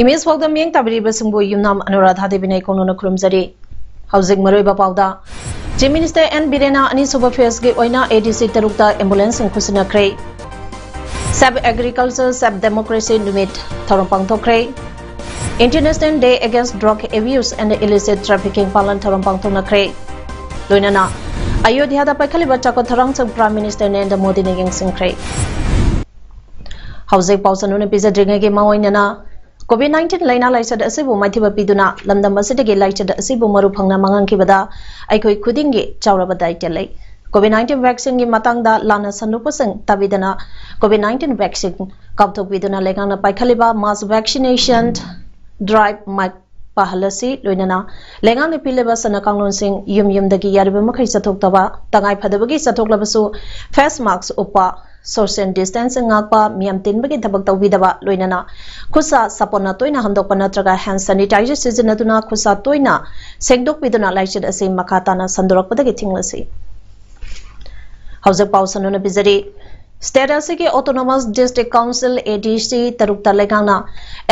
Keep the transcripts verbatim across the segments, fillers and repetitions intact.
Image ꯐꯥꯎꯗ ꯃꯤꯠꯌꯦꯡ ꯇꯥꯕꯤꯔꯤꯕꯁꯤꯡꯕꯨ ꯌꯨꯝꯅꯥꯝ ꯑꯅꯨꯔꯥꯙꯥ ꯗꯦꯕꯤꯅ ꯏꯀꯣꯟꯅꯅ ꯈꯨꯔꯨꯝꯖꯔꯤ꯫ ꯍꯧꯖꯤꯛ ꯃꯔꯨꯑꯣꯏꯕ ꯄꯥꯎꯗ, Chief Minister N ꯕꯤꯔꯦꯟꯅ ꯑꯅꯤꯁꯨꯕ phaseꯀꯤ ꯑꯣꯏꯅ A D C ꯇꯔꯨꯛꯇ ambulanceꯁꯤꯡ ꯈꯨꯠꯁꯤꯟꯅꯈ꯭ꯔꯦ꯫ Save Agriculture, Save Democracy ꯅꯨꯃꯤꯠ ꯊꯧꯔꯝ ꯄꯥꯡꯊꯣꯛꯈ꯭ꯔꯦ꯫ International Day Against Drug Abuse and Illicit Trafficking ꯄꯥꯂꯟ ꯊꯧꯔꯝ ꯄꯥꯡꯊꯣꯛꯅꯈ꯭ꯔꯦ꯫ ꯂꯣꯏꯅꯅ ꯑꯌꯣꯙ꯭ꯌꯥꯗ ꯄꯥꯏꯈꯠꯂꯤꯕ ꯆꯥꯎꯈꯠ ꯊꯧꯔꯥꯡꯁꯤꯡ Prime Minister ꯅꯔꯦꯟꯗ꯭ꯔ ꯃꯣꯗꯤꯅ ꯌꯦꯡꯁꯤꯟꯈ꯭ꯔꯦ꯫ ꯍꯧꯖꯤꯛ ꯄꯥꯎ ꯆꯟꯅꯨꯅ ꯄꯤꯖꯗ꯭ꯔꯤꯉꯩꯒꯤ ꯃꯥꯡꯑꯣꯏꯅꯅ, COVID nineteen ꯂꯥꯏꯅꯥ ꯂꯥꯏꯆꯠ ꯑꯁꯤꯕꯨ ꯃꯥꯏꯊꯤꯕ ꯄꯤꯗꯨꯅ ꯂꯝꯗꯝ ꯑꯁꯤꯗꯒꯤ ꯂꯥꯏꯆꯠ ꯑꯁꯤꯕꯨ ꯃꯔꯨ ꯐꯪꯅ ꯃꯥꯡꯍꯟꯈꯤꯕꯗ ꯑꯩꯈꯣꯏ ꯈꯨꯗꯤꯡꯒꯤ ꯆꯥꯎꯔꯕ ꯗꯥꯏꯇ꯭ꯌ ꯂꯩ꯫ COVID nineteen vaccineꯒꯤ ꯃꯇꯥꯡꯗ ꯂꯥꯟꯅ ꯁꯟꯗꯣꯛꯄꯁꯤꯡ ꯇꯥꯕꯤꯗꯅ COVID nineteen vaccine ꯀꯥꯞꯊꯣꯛꯄꯤꯗꯨꯅ ꯂꯩꯉꯥꯛꯅ ꯄꯥꯏꯈꯠꯂꯤꯕ mass vaccination drive ꯃꯥꯏ ꯄꯥꯛꯍꯜꯂꯁꯤ꯫ ꯂꯣꯏꯅꯅ ꯂꯩꯉꯥꯛꯅ ꯄꯤꯔꯤꯕ ꯆꯠꯅ ꯀꯥꯡꯂꯣꯟꯁꯤꯡ ꯌꯨꯝ ꯌꯨꯝꯗꯒꯤ ꯌꯥꯔꯤꯕ ꯃꯈꯩ ꯆꯠꯊꯣꯛꯇꯕ, ꯇꯉꯥꯏ ꯐꯗꯕꯒꯤ ꯆꯠꯊꯣꯛꯂꯕꯁꯨ face mask ꯎꯞꯄ, social distancing ꯉꯥꯛꯄ, ꯃꯤꯌꯥꯝ ꯇꯤꯟꯕꯒꯤ ꯊꯕꯛ ꯇꯧꯕꯤꯗꯕ, ꯂꯣꯏꯅꯅ ꯈꯨꯠꯁꯥ ꯁꯥꯄꯣꯟꯅ ꯇꯣꯏꯅ ꯍꯥꯝꯗꯣꯛꯄ ꯅꯠꯇ꯭ꯔꯒ hand sanitizer ꯁꯤꯖꯤꯟꯅꯗꯨꯅ ꯈꯨꯠꯁꯥ ꯇꯣꯏꯅ ꯁꯦꯡꯗꯣꯛꯄꯤꯗꯨꯅ ꯂꯥꯏꯆꯠ ꯑꯁꯤ ꯃꯈꯥ ꯇꯥꯅ ꯁꯟꯗꯣꯔꯛꯄꯗꯒꯤ ꯊꯤꯡꯂꯁꯤ꯫ ꯍꯧꯖꯤꯛ ꯄꯥꯎ ꯁꯟꯗꯣꯛꯅ ꯄꯤꯖꯔꯤ꯫ State ꯑꯁꯤꯒꯤ Autonomous District Council, A D C, ꯇꯔꯨꯛꯇ ꯂꯩꯉꯥꯛꯅ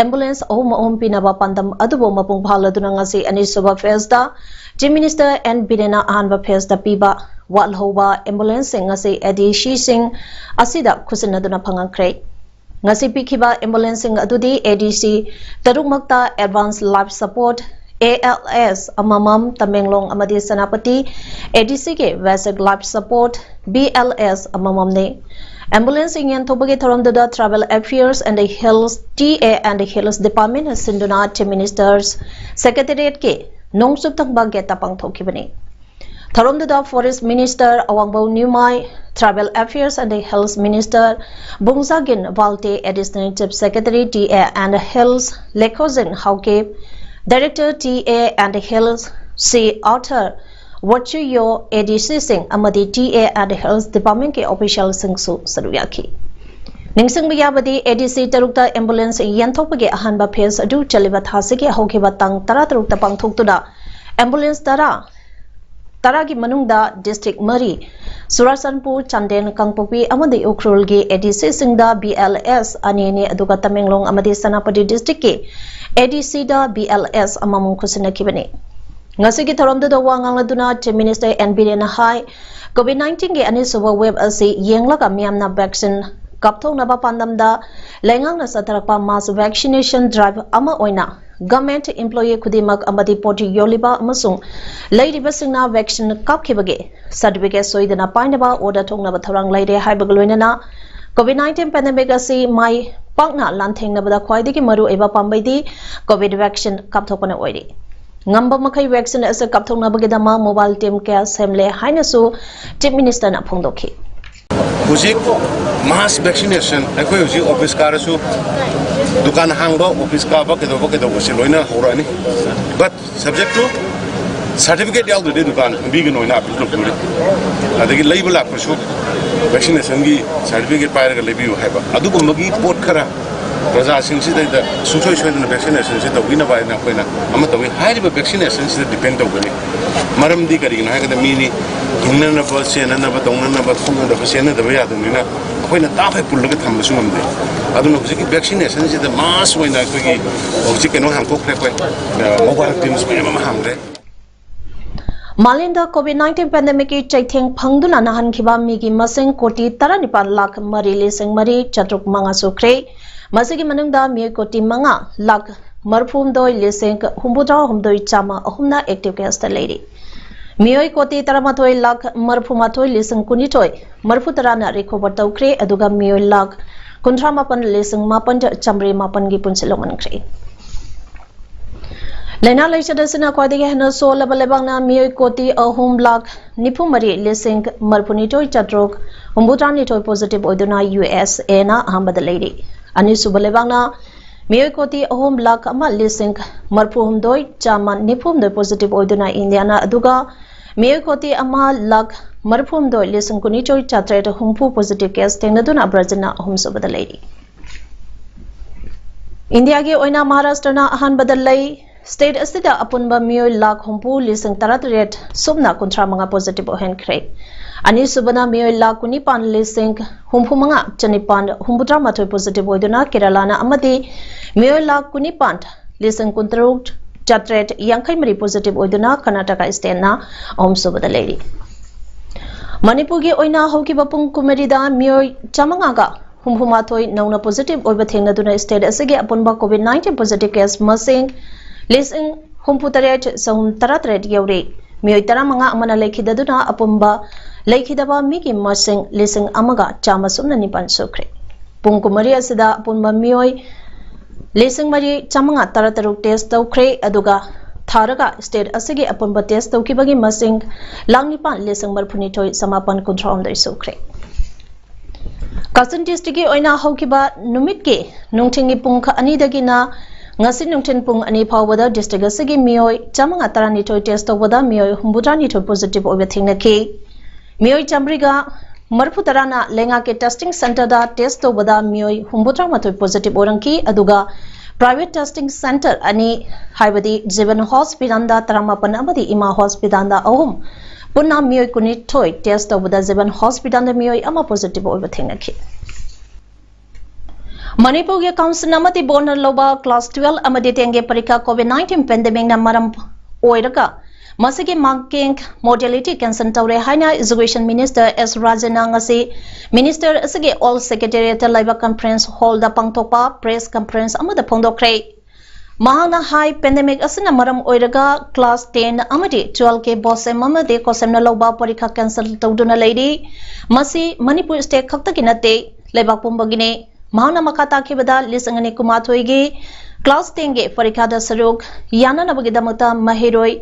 ambulance ꯑꯍꯨꯝ ꯑꯍꯨꯝ ꯄꯤꯅꯕ ꯄꯥꯟꯗꯝ ꯑꯗꯨꯕꯨ ꯃꯄꯨꯡ ꯐꯥꯍꯜꯂꯗꯨꯅ ꯉꯁꯤ ꯑꯅꯤꯁꯨꯕ phaseꯇ Chief Minister N ꯕꯤꯔꯦꯟꯅ ꯑꯍꯥꯟꯕ phaseꯇ ꯄꯤꯕ ꯋꯥꯠꯍꯧꯕ ambulanceꯁꯤꯡ ꯉꯁꯤ A D Cꯁꯤꯡ ꯑꯁꯤꯗ ꯈꯨꯠꯁꯤꯟꯅꯗꯨꯅ ꯐꯪꯍꯟꯈ꯭ꯔꯦ꯫ ꯉꯁꯤ ꯄꯤꯈꯤꯕ ambulanceꯁꯤꯡ ꯑꯗꯨꯗꯤ A D C ꯇꯔꯨꯛꯃꯛꯇ Advanced Life Support, A L S, ꯑꯃꯃꯝ, ꯇꯃꯦꯡꯂꯣꯡ ꯑꯃꯗꯤ Senapati A D Cꯒꯤ Basic Life Support, B L S, ꯑꯃꯃꯝꯅꯤ꯫ Ambulanceꯁꯤꯡ ꯌꯦꯟꯊꯣꯛꯄꯒꯤ ꯊꯧꯔꯝꯗꯨꯗ Tribal Affairs and Hills, T A and Hills Departmentꯅ ꯁꯤꯟꯗꯨꯅ Chief Minister's Secretariatꯀꯤ ꯅꯣꯡꯆꯨꯞ ꯊꯪꯕ gateꯇ ꯄꯥꯡꯊꯣꯛꯈꯤꯕꯅꯤ꯫ ꯊꯧꯔꯝꯗꯨꯗ Forest Minister ꯑꯋꯥꯡꯕꯧ ꯅ꯭ꯌꯨꯃꯥꯏ, Tribal Affairs and Health Minister Bungzagin Valte, Additional Chief Secretary T A and Health Lekhozen Hauke, Director T A and Health C Arthur Wachuyo, A D C ꯁꯤꯡ ꯑꯃꯗꯤ T A and Health Department ꯀꯤ official ꯁꯤꯡꯁꯨ ꯁꯔꯨꯛ ꯌꯥꯈꯤ꯫ ꯅꯤꯡꯁꯤꯡꯕ ꯌꯥꯕꯗꯤ, A D C ꯇꯔꯨꯛꯇ ambulance ꯌꯦꯟꯊꯣꯛꯄꯒꯤ ꯑꯍꯥꯟꯕ phase ꯑꯗꯨ ꯆꯠꯂꯤꯕ ꯊꯥꯁꯤꯒꯤ ꯍꯧꯈꯤꯕ ꯇꯥꯡ ꯇꯔꯥꯇꯔꯨꯛꯇ ꯄꯥꯡꯊꯣꯛꯇꯨꯅ ambulance ꯇꯔꯥ, ꯇꯔꯥꯒꯤ ꯃꯅꯨꯡꯗ district ꯃꯔꯤ, ꯆꯨꯔꯥꯆꯥꯟꯄꯨꯔ, ꯆꯥꯟꯗꯦꯜ, ꯀꯥꯡꯄꯣꯛꯄꯤ ꯑꯃꯗꯤ ꯎꯈ꯭ꯔꯨꯜꯒꯤ A D C ꯁꯤꯡꯗ B L S ꯑꯅꯤꯅꯤ, ꯑꯗꯨꯒ ꯇꯃꯦꯡꯂꯣꯡ ꯑꯃꯗꯤ ꯁꯦꯅꯥꯄꯇꯤ district ꯀꯤ A D C the B L S ꯑꯃꯃꯝ ꯈꯨꯠꯁꯤꯟꯅꯈꯤꯕꯅꯤ꯫ ꯉꯁꯤꯒꯤ ꯊꯧꯔꯝꯗꯨꯗ ꯋꯥ ꯉꯥꯡꯂꯗꯨꯅ Chief Minister N Biren ꯅ ꯍꯥꯏ, COVID nineteen ꯒꯤ ꯑꯅꯤꯁꯨꯕ wave ꯑꯁꯤ ꯌꯦꯡꯂꯒ ꯃꯤꯌꯥꯝꯅ vaccine ꯀꯥꯞꯊꯣꯛꯅꯕ ꯄꯥꯟꯗꯝꯗ ꯂꯩꯉꯥꯛꯅ ꯆꯠꯊꯔꯛꯄ mass vaccination drive ꯑꯃ ꯑꯣꯏꯅ government employee ꯈꯨꯗꯤꯡꯃꯛ ꯑꯃꯗꯤ ꯄꯣꯠ ꯌꯣꯜꯂꯤꯕ ꯑꯃꯁꯨꯡ ꯂꯩꯔꯤꯕꯁꯤꯡꯅ vaccine ꯀꯥꯞꯈꯤꯕꯒꯤ certificate ꯁꯣꯏꯗꯅ ꯄꯥꯏꯅꯕ order ꯊꯣꯛꯅꯕ ꯊꯧꯔꯥꯡ ꯂꯩꯔꯦ ꯍꯥꯏꯕꯒ ꯂꯣꯏꯅꯅ COVID nineteen pandemic ꯑꯁꯤ ꯃꯥꯏ ꯄꯥꯛꯅ ꯂꯥꯟꯊꯦꯡꯅꯕꯗ ꯈ꯭ꯋꯥꯏꯗꯒꯤ ꯃꯔꯨꯑꯣꯏꯕ ꯄꯥꯝꯕꯩꯗꯤ COVID vaccine ꯀꯥꯞꯊꯣꯛꯄꯅ ꯑꯣꯏꯔꯤ꯫ ꯉꯝꯕ ꯃꯈꯩ vaccine ꯑꯁꯤ ꯀꯥꯞꯊꯣꯛꯅꯕꯒꯤꯗꯃꯛ mobile team ꯀꯌꯥ ꯁꯦꯝꯂꯦ ꯍꯥꯏꯅꯁꯨ Chief Minister ꯅ ꯐꯣꯡꯗꯣꯛꯈꯤ꯫ ꯍꯧꯖꯤꯛ mass vaccination ꯑꯩꯈꯣꯏ ꯍꯧꯖꯤꯛ office ꯀꯥꯔꯁꯨ, ꯗꯨꯀꯥꯟ ꯍꯥꯡꯕ, office ꯀꯥꯕ, ꯀꯩꯗꯧꯕ ꯀꯩꯗꯧꯕꯁꯤ ꯂꯣꯏꯅ ꯍꯧꯔꯛꯑꯅꯤ꯫ But subject to certificate ꯌꯥꯎꯗ꯭ꯔꯗꯤ ꯗꯨꯀꯥꯟ ꯐꯝꯕꯤꯒꯅꯣꯅ appeal ꯇꯧꯖꯔꯤ꯫ ꯑꯗꯒꯤ ꯂꯩꯕ ꯂꯥꯛꯄꯁꯨ vaccination ꯒꯤ certificate ꯄꯥꯏꯔꯒ ꯂꯩꯕꯤꯌꯨ ꯍꯥꯏꯕ, ꯑꯗꯨꯒꯨꯝꯕꯒꯤ ꯄꯣꯠ ꯈꯔ ꯄ꯭ꯔꯖꯥꯁꯤꯡꯁꯤꯗꯩꯗ ꯁꯨꯡꯁꯣꯏ ꯁꯣꯏꯗꯅ vaccination ꯁꯤ ꯇꯧꯕꯤꯅꯕ ꯍꯥꯏꯅ ꯑꯩꯈꯣꯏꯅ ꯑꯃ ꯇꯧꯏ꯫ ꯍꯥꯏꯔꯤꯕ vaccination ꯁꯤꯗ depend ꯇꯧꯒꯅꯤ꯫ ꯃꯔꯝꯗꯤ ꯀꯔꯤꯒꯤꯅꯣ ꯍꯥꯏꯔꯒꯗꯤ ꯃꯤꯅꯤ ꯍꯤꯡꯅꯅꯕ, ꯁꯦꯟꯅꯅꯕ, ꯇꯧꯅꯅꯕ, ꯊꯣꯛꯅꯅꯕ, ꯁꯦꯟꯅꯗꯕ ꯌꯥꯗꯕꯅꯤꯅ ꯑꯩꯈꯣꯏꯅ ꯇꯥꯐꯩ ꯄꯨꯜꯂꯒ ꯊꯝꯕꯁꯨ ꯉꯝꯗꯦ꯫ ꯑꯗꯨꯅ ꯍꯧꯖꯤꯛꯀꯤ vaccination ꯁꯤꯗ mass ꯑꯣꯏꯅ ꯑꯩꯈꯣꯏꯒꯤ ꯍꯧꯖꯤꯛ ꯀꯩꯅꯣ ꯍꯥꯡꯗꯣꯛꯈ꯭ꯔꯦ, ꯑꯩꯈꯣꯏ mobile teams ꯃꯌꯥꯝ ꯑꯃ ꯍꯥꯡꯈ꯭ꯔꯦ꯫ ꯃꯥꯂꯦꯝꯗ COVID nineteen pandemic ꯀꯤ ꯆꯩꯊꯦꯡ ꯐꯪꯗꯨꯅ ꯅꯥꯍꯟꯈꯤꯕ ꯃꯤꯒꯤ ꯃꯁꯤꯡ ꯀꯣꯇꯤ ꯇꯔꯥꯅꯤꯄꯥꯟ ꯂꯥꯈ ꯃꯔꯤ ꯂꯤꯁꯤꯡ ꯃꯔꯤ ꯆꯥꯇ꯭ꯔꯨꯛ ꯃꯉꯥ ꯁꯨꯈ꯭ꯔꯦ꯫ ꯃꯁꯤꯒꯤ ꯃꯅꯨꯡꯗ ꯃꯤꯑꯣꯏ ꯀꯣꯇꯤ ꯃꯉꯥ ꯂꯥꯈ ꯃꯔꯤꯐꯨꯍꯨꯝꯗꯣꯏ ꯂꯤꯁꯤꯡ ꯍꯨꯝꯐꯨꯇꯔꯥꯍꯨꯝꯗꯣꯏ ꯆꯥꯝꯃ ꯑꯍꯨꯝꯅ active case ꯇ ꯂꯩꯔꯤ꯫ ꯃꯤꯑꯣꯏ ꯀꯣꯇꯤ ꯇꯔꯥꯃꯥꯊꯣꯏ ꯂꯥꯈ ꯃꯔꯤꯐꯨꯃꯥꯊꯣꯏ ꯂꯤꯁꯤꯡ ꯀꯨꯟꯅꯤꯊꯣꯏ ꯃꯔꯤꯐꯨꯇꯔꯥꯅ recover ꯇꯧꯈ꯭ꯔꯦ, ꯑꯗꯨꯒ ꯃꯤꯑꯣꯏ ꯂꯥꯈ ꯀꯨꯟꯊ꯭ꯔꯥ ꯃꯥꯄꯟ ꯂꯤꯁꯤꯡ ꯃꯥꯄꯟ ꯆꯥꯃꯔꯤ ꯃꯥꯄꯟꯒꯤ ꯄꯨꯟꯁꯤ ꯂꯧꯃꯟꯈ꯭ꯔꯦ꯫ ꯂꯥꯏꯅꯥ ꯂꯥꯏꯆꯠ ꯑꯁꯤꯅ ꯈ꯭ꯋꯥꯏꯗꯒꯤ ꯍꯦꯟꯅ ꯁꯣꯛꯂꯕ ꯂꯩꯕꯥꯛꯅ ꯃꯤꯑꯣꯏ ꯀꯣꯇꯤ ꯑꯍꯨꯝ ꯂꯥꯈ ꯅꯤꯐꯨ ꯃꯔꯤ ꯂꯤꯁꯤꯡ ꯃꯔꯤꯐꯨꯅꯤꯊꯣꯏ ꯆꯥꯇ꯭ꯔꯨꯛ ꯍꯨꯝꯐꯨꯇꯔꯥꯅꯤꯊꯣꯏ positive ꯑꯣꯏꯗꯨꯅ ꯌꯨ ꯑꯦꯁ ꯑꯦꯅ ꯑꯍꯥꯟꯕꯗ ꯂꯩꯔꯤ꯫ ꯑꯅꯤꯁꯨꯕ ꯂꯩꯕꯥꯛꯅ ꯃꯤꯑꯣꯏ ꯀꯣꯇꯤ ꯑꯍꯨꯝ ꯂꯥꯈ ꯑꯃ ꯂꯤꯁꯤꯡ ꯃꯔꯤꯐꯨꯍꯨꯝꯗꯣꯏ ꯆꯥꯝꯃ ꯅꯤꯐꯨꯍꯨꯝꯗꯣꯏ positive ꯑꯣꯏꯗꯨꯅ ꯏꯟꯗꯤꯌꯥꯅ, ꯑꯗꯨꯒ ꯃꯤꯑꯣꯏ ꯀꯣꯇꯤ ꯑꯃ ꯂꯥꯈ ꯃꯔꯤꯐꯨꯍꯨꯝꯗꯣꯏ ꯂꯤꯁꯤꯡ ꯀꯨꯟꯅꯤꯊꯣꯏ ꯆꯥꯇ꯭ꯔꯦꯠ ꯍꯨꯝꯐꯨ positive case ꯊꯦꯡꯅꯗꯨꯅ ꯕ꯭ꯔꯥꯖꯤꯜꯅ ꯑꯍꯨꯝꯁꯨꯕꯗ ꯂꯩꯔꯤ꯫ ꯏꯟꯗꯤꯌꯥꯒꯤ ꯑꯣꯏꯅ ꯃꯍꯥꯔꯥꯁꯇ꯭ꯔꯅ ꯑꯍꯥꯟꯕꯗ ꯂꯩ꯫ State ꯑꯁꯤꯗ ꯑꯄꯨꯟꯕ ꯃꯤꯑꯣꯏ ꯂꯥꯈ ꯍꯨꯝꯐꯨ ꯂꯤꯁꯤꯡ ꯇꯔꯥꯇꯔꯦꯠ ꯁꯨꯞꯅ ꯀꯨꯟꯊ꯭ꯔꯥ ꯃꯉꯥ positive ꯑꯣꯏꯍꯟꯈ꯭ꯔꯦ꯫ ꯑꯅꯤꯁꯨꯕꯅ ꯃꯤꯑꯣꯏ ꯂꯥꯈ ꯀꯨꯟꯅꯤꯄꯥꯟ ꯂꯤꯁꯤꯡ ꯍꯨꯝꯐꯨ ꯃꯉꯥ ꯆꯅꯤꯄꯥꯟ ꯍꯨꯝꯐꯨꯇꯔꯥ ꯃꯥꯊꯣꯏ positive ꯑꯣꯏꯗꯨꯅ ꯀꯦꯔꯂꯥꯅ ꯑꯃꯗꯤ ꯃꯤꯑꯣꯏ ꯂꯥꯈ ꯀꯨꯟꯅꯤꯄꯥꯟ ꯂꯤꯁꯤꯡ ꯀꯨꯟꯇꯔꯨꯛ ꯆꯥꯇ꯭ꯔꯦꯠ ꯌꯥꯡꯈꯩ ꯃꯔꯤ positive ꯑꯣꯏꯗꯨꯅ ꯀꯔꯅꯥꯇꯀꯥ stateꯅ ꯑꯍꯨꯝꯁꯨꯕꯗ ꯂꯩꯔꯤ꯫ ꯃꯅꯤꯄꯨꯔꯒꯤ ꯑꯣꯏꯅ ꯍꯧꯈꯤꯕ ꯄꯨꯡ ꯀꯨꯟꯃꯔꯤꯗ ꯃꯤꯑꯣꯏ ꯆꯥꯃꯉꯥꯒ ꯍꯨꯝꯐꯨꯃꯥꯊꯣꯏ ꯅꯧꯅ positive ꯑꯣꯏꯕ ꯊꯦꯡꯅꯗꯨꯅ state ꯑꯁꯤꯒꯤ ꯑꯄꯨꯟꯕ COVID nineteen positive case ꯃꯁꯤꯡ ꯂꯤꯁꯤꯡ ꯍꯨꯝꯐꯨꯇꯔꯦꯠ ꯆꯍꯨꯝ ꯇꯔꯥꯇꯔꯦꯠ ꯌꯧꯔꯦ꯫ ꯃꯤꯑꯣꯏ ꯇꯔꯥꯃꯉꯥ ꯑꯃꯅ ꯂꯩꯈꯤꯗꯗꯨꯅ ꯑꯄꯨꯟꯕ ꯂꯩꯈꯤꯗꯕ ꯃꯤꯒꯤ ꯃꯁꯤꯡ ꯂꯤꯁꯤꯡ ꯑꯃꯒ ꯆꯥꯝꯃ ꯁꯨꯞꯅ ꯅꯤꯄꯥꯟ ꯁꯨꯈ꯭ꯔꯦ꯫ ꯄꯨꯡ ꯀꯨꯟꯃꯔꯤ ꯑꯁꯤꯗ ꯑꯄꯨꯟꯕ ꯃꯤꯑꯣꯏ ꯂꯤꯁꯤꯡ ꯃꯔꯤ ꯆꯥꯃꯉꯥ ꯇꯔꯥꯇꯔꯨꯛ test ꯇꯧꯈ꯭ꯔꯦ, ꯑꯗꯨꯒ ꯊꯥꯔꯒ state ꯑꯁꯤꯒꯤ ꯑꯄꯨꯟꯕ test ꯇꯧꯈꯤꯕꯒꯤ ꯃꯁꯤꯡ ꯂꯥꯈ ꯅꯤꯄꯥꯟ ꯂꯤꯁꯤꯡ ꯃꯔꯤꯐꯨꯅꯤꯊꯣꯏ ꯆꯃꯥꯄꯟ ꯀꯨꯟꯊ꯭ꯔꯥꯍꯨꯝꯗꯣꯏ ꯁꯨꯈ꯭ꯔꯦ꯫ ꯀꯛꯆꯤꯡ districtꯀꯤ ꯑꯣꯏꯅ ꯍꯧꯈꯤꯕ ꯅꯨꯃꯤꯠꯀꯤ ꯅꯨꯡꯊꯤꯜꯒꯤ ꯄꯨꯡ ꯑꯅꯤꯗꯒꯤꯅ ꯉꯁꯤ ꯅꯨꯡꯊꯤꯜ ꯄꯨꯡ ꯑꯅꯤ ꯐꯥꯎꯕꯗ district ꯑꯁꯤꯒꯤ ꯃꯤꯑꯣꯏ ꯆꯥꯃꯉꯥ ꯇꯔꯥꯅꯤꯊꯣꯏ test ꯇꯧꯕꯗ ꯃꯤꯑꯣꯏ ꯍꯨꯝꯐꯨꯇꯔꯥꯅꯤꯊꯣꯏ positive ꯑꯣꯏꯕ ꯊꯦꯡꯅꯈꯤ꯫ ꯃꯤꯑꯣꯏ ꯆꯥꯃꯔꯤꯒ ꯃꯔꯤꯐꯨꯇꯔꯥꯅ ꯂꯩꯉꯥꯛꯀꯤ testing centreꯗ test ꯇꯧꯕꯗ ꯃꯤꯑꯣꯏ ꯍꯨꯝꯐꯨꯇꯔꯥꯃꯥꯊꯣꯏ positive ꯑꯣꯏꯔꯝꯈꯤ, ꯑꯗꯨꯒ private testing centre ꯑꯅꯤ, ꯍꯥꯏꯕꯗꯤ ꯖꯤꯕꯟ hospitalꯗ ꯇꯔꯥꯃꯥꯄꯟ ꯑꯃꯗꯤ ꯏꯃꯥ hospitalꯗ ꯑꯍꯨꯝ, ꯄꯨꯟꯅ ꯃꯤꯑꯣꯏ ꯀꯨꯟꯅꯤꯊꯣꯏ test ꯇꯧꯕꯗ ꯖꯤꯕꯟ hospitalꯗ ꯃꯤꯑꯣꯏ ꯑꯃ positive ꯑꯣꯏꯕ ꯊꯦꯡꯅꯈꯤ꯫ ꯃꯅꯤꯄꯨꯔꯒꯤ council ꯑꯃꯗꯤ boardꯅ ꯂꯧꯕ class twelve ꯑꯃꯗꯤ tenꯒꯤ ꯄꯔꯤꯈꯥ COVID nineteen pandemicꯅ ꯃꯔꯝ ꯑꯣꯏꯔꯒ ꯃꯁꯤꯒꯤ marking modality cancel ꯇꯧꯔꯦ ꯍꯥꯏꯅ Education Minister S ꯔꯥꯖꯦꯟꯅ ꯉꯁꯤ minister ꯑꯁꯤꯒꯤ old secretariatꯇ ꯂꯩꯕ conference hallꯗ ꯄꯥꯡꯊꯣꯛꯄ press conference ꯑꯃꯗ ꯐꯣꯡꯗꯣꯛꯈ꯭ꯔꯦ꯫ ꯃꯍꯥꯛꯅ ꯍꯥꯏ, pandemic ꯑꯁꯤꯅ ꯃꯔꯝ ꯑꯣꯏꯔꯒ class ten ꯑꯃꯗꯤ twelveꯀꯤ BOSEM ꯑꯃꯗꯤ COSEMꯅ ꯂꯧꯕ ꯄꯔꯤꯈꯥ cancel ꯇꯧꯗꯨꯅ ꯂꯩꯔꯤ꯫ ꯃꯁꯤ ꯃꯅꯤꯄꯨꯔ state ꯈꯛꯇꯒꯤ ꯅꯠꯇꯦ, ꯂꯩꯕꯥꯛ ꯄꯨꯝꯕꯒꯤꯅꯤ꯫ ꯃꯍꯥꯛꯅ ꯃꯈꯥ ꯇꯥꯈꯤꯕꯗ ꯂꯤꯁꯤꯡ ꯑꯅꯤ ꯀꯨꯟꯃꯥꯊꯣꯏꯒꯤ Class ten ꯒꯤ ꯄꯔꯤꯈꯥꯗ ꯁꯔꯨꯛ ꯌꯥꯅꯅꯕꯒꯤꯗꯃꯛꯇ ꯃꯍꯩꯔꯣꯏ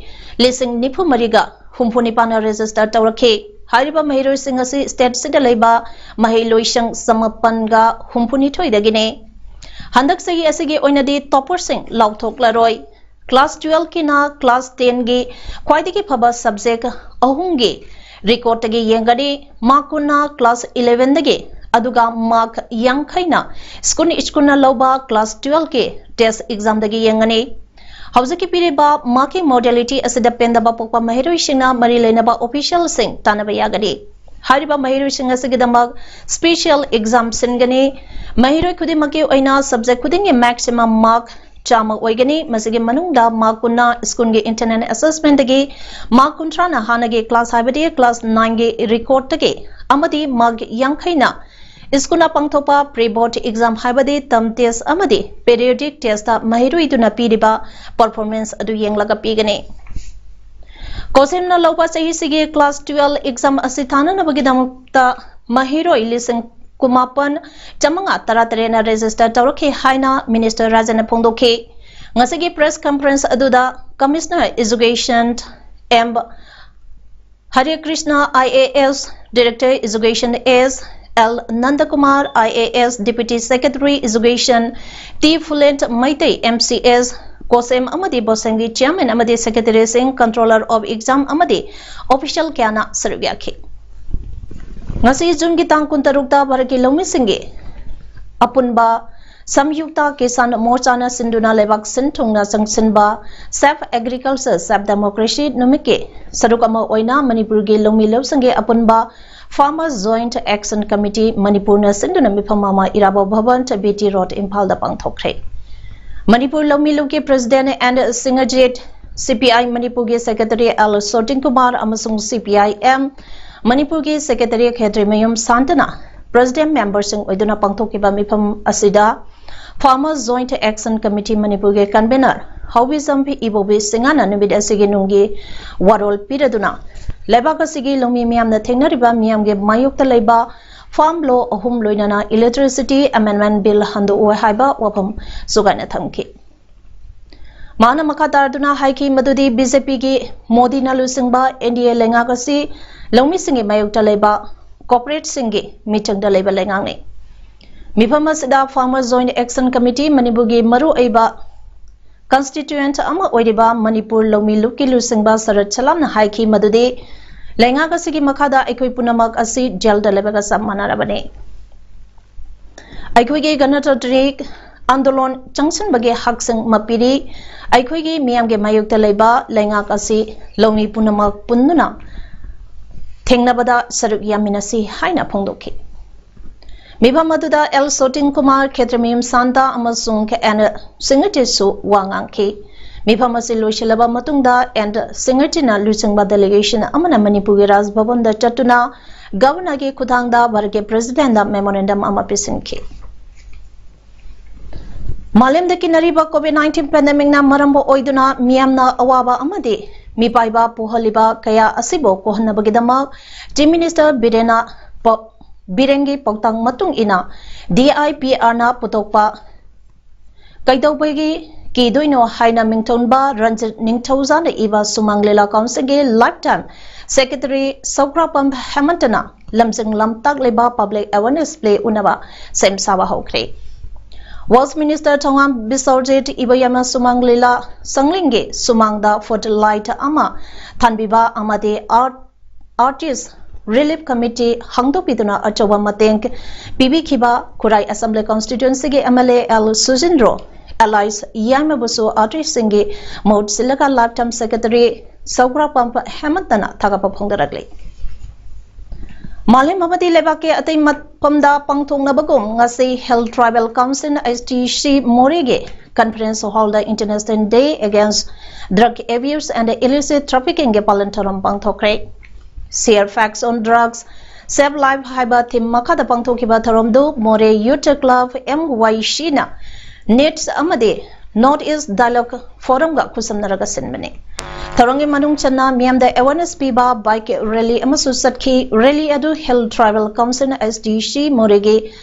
ꯂꯤꯁꯤꯡ ꯅꯤꯐꯨ ꯃꯔꯤꯒ ꯍꯨꯝꯐꯨ ꯅꯤꯄꯥꯟꯅ register ꯇꯧꯔꯛꯈꯤ꯫ ꯍꯥꯏꯔꯤꯕ ꯃꯍꯩꯔꯣꯏꯁꯤꯡ ꯑꯁꯤ state ꯑꯁꯤꯗ ꯂꯩꯕ ꯃꯍꯩꯂꯣꯏꯁꯪ ꯆꯃꯥꯄꯟꯒ ꯍꯨꯝꯐꯨꯅꯤꯊꯣꯏꯗꯒꯤꯅꯤ꯫ ꯍꯟꯗꯛ ꯆꯍꯤ ꯑꯁꯤꯒꯤ ꯑꯣꯏꯅꯗꯤ topperꯁꯤꯡ ꯂꯥꯎꯊꯣꯛꯂꯔꯣꯏ꯫ Class twelve ꯀꯤꯅ class ten ꯒꯤ ꯈ꯭ꯋꯥꯏꯗꯒꯤ ꯐꯕ subject ꯑꯍꯨꯝꯒꯤ recordꯇꯒꯤ ꯌꯦꯡꯒꯅꯤ꯫ Mark ꯀꯨꯟꯅ class elevenꯗꯒꯤ, ꯑꯗꯨꯒ mark ꯌꯥꯡꯈꯩꯅ school schoolꯅ ꯂꯧꯕ class twelve ꯀꯤ test examꯗꯒꯤ ꯌꯦꯡꯒꯅꯤ꯫ ꯍꯧꯖꯤꯛꯀꯤ ꯄꯤꯔꯤꯕ marking modality ꯑꯁꯤꯗ ꯄꯦꯟꯗꯕ ꯄꯣꯛꯄ ꯃꯍꯩꯔꯣꯏꯁꯤꯡꯅ ꯃꯔꯤ ꯂꯩꯅꯕ officialꯁꯤꯡ ꯇꯥꯟꯅꯕ ꯌꯥꯒꯅꯤ꯫ ꯍꯥꯏꯔꯤꯕ ꯃꯍꯩꯔꯣꯏꯁꯤꯡ ꯑꯁꯤꯒꯤꯗꯃꯛ special exam ꯁꯤꯟꯒꯅꯤ꯫ ꯃꯍꯩꯔꯣꯏ ꯈꯨꯗꯤꯡꯃꯛꯀꯤ ꯑꯣꯏꯅ subject ꯈꯨꯗꯤꯡꯒꯤ maximum mark ꯆꯥꯝꯃ ꯑꯣꯏꯒꯅꯤ꯫ ꯃꯁꯤꯒꯤ ꯃꯅꯨꯡꯗ mark ꯀꯨꯟꯅ schoolꯒꯤ internal assessmentꯗꯒꯤ, mark ꯀꯨꯟꯊ꯭ꯔꯥꯅ ꯍꯥꯟꯅꯒꯤ class ꯍꯥꯏꯕꯗꯤ class nineꯒꯤ recordꯇꯒꯤ, ꯑꯃꯗꯤ mark ꯌꯥꯡꯈꯩꯅ schoolꯅ ꯄꯥꯡꯊꯣꯛꯄ pre-board exam ꯍꯥꯏꯕꯗꯤ term test ꯑꯃꯗꯤ periodic testꯇ ꯃꯍꯩꯔꯣꯏꯗꯨꯅ ꯄꯤꯔꯤꯕ performance ꯑꯗꯨ ꯌꯦꯡꯂꯒ ꯄꯤꯒꯅꯤ꯫ COHSEMꯅ ꯂꯧꯕ ꯆꯍꯤꯁꯤꯒꯤ class twelve exam ꯑꯁꯤ ꯊꯥꯅꯅꯕꯒꯤꯗꯃꯛꯇ ꯃꯍꯩꯔꯣꯏ ꯂꯤꯁꯤꯡ ꯀꯨꯟꯃꯥꯄꯟ ꯆꯥꯃꯉꯥ ꯇꯔꯥꯇꯔꯦꯠꯅ register ꯇꯧꯔꯛꯈꯤ ꯍꯥꯏꯅ Minister ꯔꯥꯖꯟꯅ ꯐꯣꯡꯗꯣꯛꯈꯤ꯫ ꯉꯁꯤꯒꯤ press conference ꯑꯗꯨꯗ Commissioner Education M ꯍꯔꯦ Krishna, I A S, Director Education S L Nandakumar, I A S, Deputy Secretary Education T Fulent Meitei, M C S, COHSEM ꯑꯃꯗꯤ BOSEMꯒꯤ chairman ꯑꯃꯗꯤ secretaryꯁꯤꯡ, controller of exam ꯑꯃꯗꯤ official ꯀꯌꯥꯅ ꯁꯔꯨꯛ ꯌꯥꯈꯤ꯫ ꯉꯁꯤ Juneꯒꯤ ꯇꯥꯡ ꯀꯨꯟꯇꯔꯨꯛꯇ ꯚꯥꯔꯠꯀꯤ ꯂꯧꯃꯤꯁꯤꯡꯒꯤ ꯑꯄꯨꯟꯕ ꯁꯝꯌꯨꯛꯇ ꯀꯤꯁꯥꯟ ꯃꯣꯔꯆꯥꯅ ꯁꯤꯟꯗꯨꯅ ꯂꯩꯕꯥꯛ ꯁꯤꯟ ꯊꯨꯡꯅ ꯆꯪꯁꯤꯟꯕ Safe Agriculture, Safe Democracy ꯅꯨꯃꯤꯠꯀꯤ ꯁꯔꯨꯛ ꯑꯃ ꯑꯣꯏꯅ ꯃꯅꯤꯄꯨꯔꯒꯤ ꯂꯧꯃꯤ ꯂꯧꯁꯤꯡꯒꯤ ꯑꯄꯨꯟꯕ Farmers Joint Action Committee ꯃꯅꯤꯄꯨꯔꯅ ꯁꯤꯟꯗꯨꯅ ꯃꯤꯐꯝ ꯑꯃ ꯏꯔꯥꯕꯣꯠ ꯚꯕꯟ, B T Road, ꯏꯝꯐꯥꯜꯗ ꯄꯥꯡꯊꯣꯛꯈ꯭ꯔꯦ꯫ ꯃꯅꯤꯄꯨꯔ ꯂꯧꯃꯤ ꯂꯨꯞꯀꯤ president N ꯁꯤꯡꯍꯖꯤꯠ, C P I ꯃꯅꯤꯄꯨꯔꯒꯤ secretary L ꯁꯣꯇꯤꯟ ꯀꯨꯃꯥꯔ ꯑꯃꯁꯨꯡ C P I M ꯃꯅꯤꯄꯨꯔꯒꯤ secretary ꯈꯦꯇ꯭ꯔꯤꯃꯌꯨꯝ ꯁꯥꯟꯇꯅ president memberꯁꯤꯡ ꯑꯣꯏꯗꯨꯅ ꯄꯥꯡꯊꯣꯛꯈꯤꯕ ꯃꯤꯐꯝ ꯑꯁꯤꯗ Farmers Joint Action Committee ꯃꯅꯤꯄꯨꯔꯒꯤ convener ꯍꯥꯎꯕꯤꯖꯝ ꯏꯕꯣꯕꯤ ꯁꯤꯡꯍꯅ ꯅꯨꯃꯤꯠ ꯑꯁꯤꯒꯤ ꯅꯨꯡꯒꯤ ꯋꯥꯔꯣꯜ ꯄꯤꯔꯗꯨꯅ ꯂꯩꯕꯥꯛ ꯑꯁꯤꯒꯤ ꯂꯧꯃꯤ ꯃꯤꯌꯥꯝꯅ ꯊꯦꯡꯅꯔꯤꯕ ꯃꯤꯌꯥꯝꯒꯤ ꯃꯥꯌꯣꯛꯇ ꯂꯩꯕ ꯐꯥꯔꯝ ꯂꯣ ꯑꯍꯨꯝ ꯂꯣꯏꯅꯅ ꯏꯂꯦꯛꯇ꯭ꯔꯤꯁꯤꯇꯤ ꯑꯦꯃꯦꯟꯗꯃꯦꯟ ꯕꯤꯜ ꯍꯟꯗꯣꯛꯎ ꯍꯥꯏꯕ ꯋꯥꯐꯝ ꯁꯨꯒꯥꯏꯅ ꯊꯝꯈꯤ꯫ ꯃꯥꯅ ꯃꯈꯥ ꯇꯥꯔꯗꯨꯅ ꯍꯥꯏꯈꯤ ꯃꯗꯨꯗꯤ ꯕꯤ ꯖꯦ ꯄꯤꯒꯤ ꯃꯣꯗꯤꯅ ꯂꯨꯆꯤꯡꯕ ꯑꯦꯟ ꯗꯤ ꯑꯦ ꯂꯩꯉꯥꯛ ꯑꯁꯤ ꯂꯧꯃꯤꯁꯤꯡꯒꯤ ꯃꯥꯌꯣꯛꯇ ꯂꯩꯕ ꯀꯣꯔꯄꯣꯔꯦꯠꯁꯤꯡꯒꯤ ꯃꯤꯆꯪꯗ ꯂꯩꯕ ꯂꯩꯉꯥꯛꯅꯤ꯫ ꯃꯤꯐꯝ ꯑꯁꯤꯗ Farmer Joint Action Committee ꯃꯅꯤꯄꯨꯔꯒꯤ ꯃꯔꯨꯑꯣꯏꯕ ꯀꯟꯁꯇꯤꯇ꯭ꯌꯨꯌꯦꯟꯠ ꯑꯃ ꯑꯣꯏꯔꯤꯕ ꯃꯅꯤꯄꯨꯔ ꯂꯧꯃꯤ ꯂꯨꯞꯀꯤ ꯂꯨꯆꯤꯡꯕ ꯁꯔꯠ ꯁꯂꯥꯝꯅ ꯍꯥꯏꯈꯤ ꯃꯗꯨꯗꯤ ꯂꯩꯉꯥꯛ ꯑꯁꯤꯒꯤ ꯃꯈꯥꯗ ꯑꯩꯈꯣꯏ ꯄꯨꯝꯅꯃꯛ ꯑꯁꯤ ꯖꯦꯜꯗ ꯂꯩꯕꯒ ꯆꯞ ꯃꯥꯟꯅꯔꯕꯅꯤ꯫ ꯑꯩꯈꯣꯏꯒꯤ ꯒꯅꯇꯟꯇ꯭ꯔꯤꯛ ꯑꯟꯗꯣꯂꯣꯟ ꯆꯪꯁꯤꯟꯕꯒꯤ ꯍꯛꯁꯤꯡ ꯃꯄꯤꯔꯤ꯫ ꯑꯩꯈꯣꯏꯒꯤ ꯃꯤꯌꯥꯝꯒꯤ ꯃꯥꯌꯣꯛꯇ ꯂꯩꯕ ꯂꯩꯉꯥꯛ ꯑꯁꯤ ꯂꯧꯃꯤ ꯄꯨꯝꯅꯃꯛ ꯄꯨꯟꯗꯨꯅ ꯊꯦꯡꯅꯕꯗ ꯁꯔꯨꯛ ꯌꯥꯃꯤꯟꯅꯁꯤ ꯍꯥꯏꯅ ꯐꯣꯡꯗꯣꯛꯈꯤ꯫ ꯃꯤꯐꯝ ꯑꯗꯨꯗ ꯑꯦꯜ ꯁꯣꯇꯤꯟ ꯀꯨꯃꯥꯔ, ꯈꯦꯇ꯭ꯔꯃꯌꯨꯝ ꯁꯥꯟꯇ ꯑꯃꯁꯨꯡ ꯑꯦꯟ ꯁꯤꯡꯒꯇꯤꯁꯨ ꯋꯥ ꯉꯥꯡꯈꯤ꯫ ꯃꯤꯐꯝ ꯑꯁꯤ ꯂꯣꯏꯁꯤꯜꯂꯕ ꯃꯇꯨꯡꯗ ꯑꯦꯟ ꯁꯤꯡꯒꯇꯤꯅ ꯂꯨꯆꯤꯡꯕ ꯗꯦꯂꯤꯒꯦꯁꯟ ꯑꯃꯅ ꯃꯅꯤꯄꯨꯔꯒꯤ ꯔꯥꯖ ꯚꯕꯟꯗ ꯆꯠꯇꯨꯅ ꯒꯚꯔꯅꯔꯒꯤ ꯈꯨꯠꯊꯥꯡꯗ ꯚꯥꯔꯠꯀꯤ ꯄ꯭ꯔꯦꯁꯤꯗꯦꯟꯗ ꯃꯦꯃꯣꯔꯦꯟꯗꯝ ꯑꯃ ꯄꯤꯁꯤꯟꯈꯤ꯫ ꯃꯥꯂꯦꯝꯗ ꯀꯤꯅꯔꯤꯕ ꯀꯣꯚꯤꯗ ꯅꯥꯏꯟꯇꯤꯟ ꯄꯦꯟꯗꯦꯃꯤꯛꯅ ꯃꯔꯝ ꯑꯣꯏꯗꯨꯅ ꯃꯤꯌꯥꯝꯅ ꯑꯋꯥꯕ ꯑꯃꯗꯤ ꯃꯤꯄꯥꯏꯕ ꯄꯣꯛꯍꯜꯂꯤꯕ ꯀꯌꯥ ꯑꯁꯤꯕꯨ ꯀꯣꯛꯍꯟꯅꯕꯒꯤꯗꯃꯛ ꯆꯤꯐ ꯃꯤꯅꯤꯁꯇꯔ ꯕꯤꯔꯦꯟꯅ ꯄ-, ꯕꯤꯔꯦꯟꯒꯤ ꯄꯥꯎꯇꯥꯛ ꯃꯇꯨꯡ ꯏꯟꯅ ꯗꯤ ꯑꯥꯏ ꯄꯤ ꯑꯥꯔꯅ ꯄꯨꯊꯣꯛꯄ ꯀꯩꯗꯧꯕꯒꯤ ꯀꯤꯗꯣꯏꯅꯣ ꯍꯥꯏꯅ ꯃꯤꯡꯊꯣꯟꯕ ꯔꯟꯖꯤꯠ ꯅꯤꯡꯊꯧꯖꯥꯅ ꯏꯕ ꯁꯨꯃꯥꯡ ꯂꯤꯂꯥ ꯀꯥꯎꯟꯁꯤꯜꯒꯤ ꯂꯥꯏꯐ ꯇꯥꯏꯝ ꯁꯦꯀ꯭ꯔꯦꯇꯔꯤ ꯁꯧꯒ꯭ꯔꯥꯄꯝ ꯍꯦꯃꯟꯇꯅ ꯂꯝꯖꯤꯡ ꯂꯝꯇꯥꯛꯂꯤꯕ ꯄꯕ꯭ꯂꯤꯛ ꯑꯦꯋꯦꯔꯅꯦꯁ ꯄ꯭ꯂꯦ ꯎꯅꯕ ꯁꯦꯝ ꯁꯥꯕ ꯍꯧꯈ꯭ꯔꯦ꯫ ꯋꯦꯜꯁ ꯃꯤꯅꯤꯁꯇꯔ ꯊꯧꯉꯥꯝ ꯕꯤꯁ꯭ꯋꯖꯤꯠ ꯏꯕꯦꯝꯃ ꯁꯨꯃꯥꯡ ꯂꯤꯂꯥ ꯁꯪꯂꯦꯟꯒꯤ ꯁꯨꯃꯥꯡꯗ ꯐꯨꯠ ꯂꯥꯏꯠ ꯑꯃ ꯊꯥꯟꯕꯤꯕ ꯑꯃꯗꯤ ꯑꯥꯔꯠ, ꯑꯥꯔꯇꯤꯁ ꯔꯤꯂꯤꯐ ꯀꯃꯤꯇꯤ ꯍꯥꯡꯗꯣꯛꯄꯤꯗꯨꯅ ꯑꯆꯧꯕ ꯃꯇꯦꯡ ꯄꯤꯕꯤꯈꯤꯕ ꯈꯨꯔꯥꯏ ꯑꯦꯁꯦꯝꯕ꯭ꯂꯤ ꯀꯟꯁꯇꯤꯇ꯭ꯌꯨꯑꯦꯟꯁꯤꯒꯤ M L A L Sujindro ꯑꯦꯂꯥꯏꯁ ꯌꯥꯏꯃꯕꯨꯁꯨ ꯑꯥꯔꯇꯤꯁꯁꯤꯡꯒꯤ ꯃꯍꯨꯠ ꯁꯤꯜꯂꯒ ꯂꯥꯏꯐ ꯇꯥꯏꯝ ꯁꯦꯀ꯭ꯔꯦꯇꯔꯤ ꯁꯧꯒ꯭ꯔꯥꯄꯝ ꯍꯦꯃꯟꯇꯅ ꯊꯥꯒꯠꯄ ꯐꯣꯡꯗꯣꯔꯛꯂꯤ꯫ ꯃꯥꯂꯦꯝ ꯑꯃꯗꯤ ꯂꯩꯕꯥꯛꯀꯤ ꯑꯇꯩ ꯃꯐꯝꯗ ꯄꯥꯡꯊꯣꯛꯅꯕꯒꯨꯝ ꯉꯁꯤ hill tribal council, S T C, ꯃꯣꯔꯦꯒꯤ ꯀꯟꯐꯔꯦꯟꯁ ꯍꯣꯜꯗ International Day Against Drug Abuse and Illicit Traffickingꯒꯤ ꯄꯥꯂꯟ ꯊꯧꯔꯝ ꯄꯥꯡꯊꯣꯛꯈ꯭ꯔꯦ꯫ Share Facts on Drugs, Save Life ꯍꯥꯏꯕ ꯊꯤꯝ ꯃꯈꯥꯗ ꯄꯥꯡꯊꯣꯛꯈꯤꯕ ꯊꯧꯔꯝꯗꯨ ꯃꯣꯔꯦ ꯌꯨꯊ ꯀ꯭ꯂꯕ, ꯑꯦꯝ ꯋꯥꯏ ꯁꯤꯅ ꯅꯤꯠꯁ ꯑꯃꯗꯤ ꯅꯣꯔꯠ ꯏꯁ ꯗꯥꯏꯂꯣꯒ ꯐꯣꯔꯝꯒ ꯈꯨꯠꯁꯝꯅꯔꯒ ꯁꯤꯟꯕꯅꯤ꯫ ꯊꯧꯔꯝꯒꯤ ꯃꯅꯨꯡ ꯆꯟꯅ ꯃꯤꯌꯥꯝꯗ awareness ꯄꯤꯕ bike rally ꯑꯃꯁꯨ ꯆꯠꯈꯤ꯫ Rally ꯑꯗꯨ Hill Tribal Council, H T C, ꯃꯣꯔꯦꯒꯤ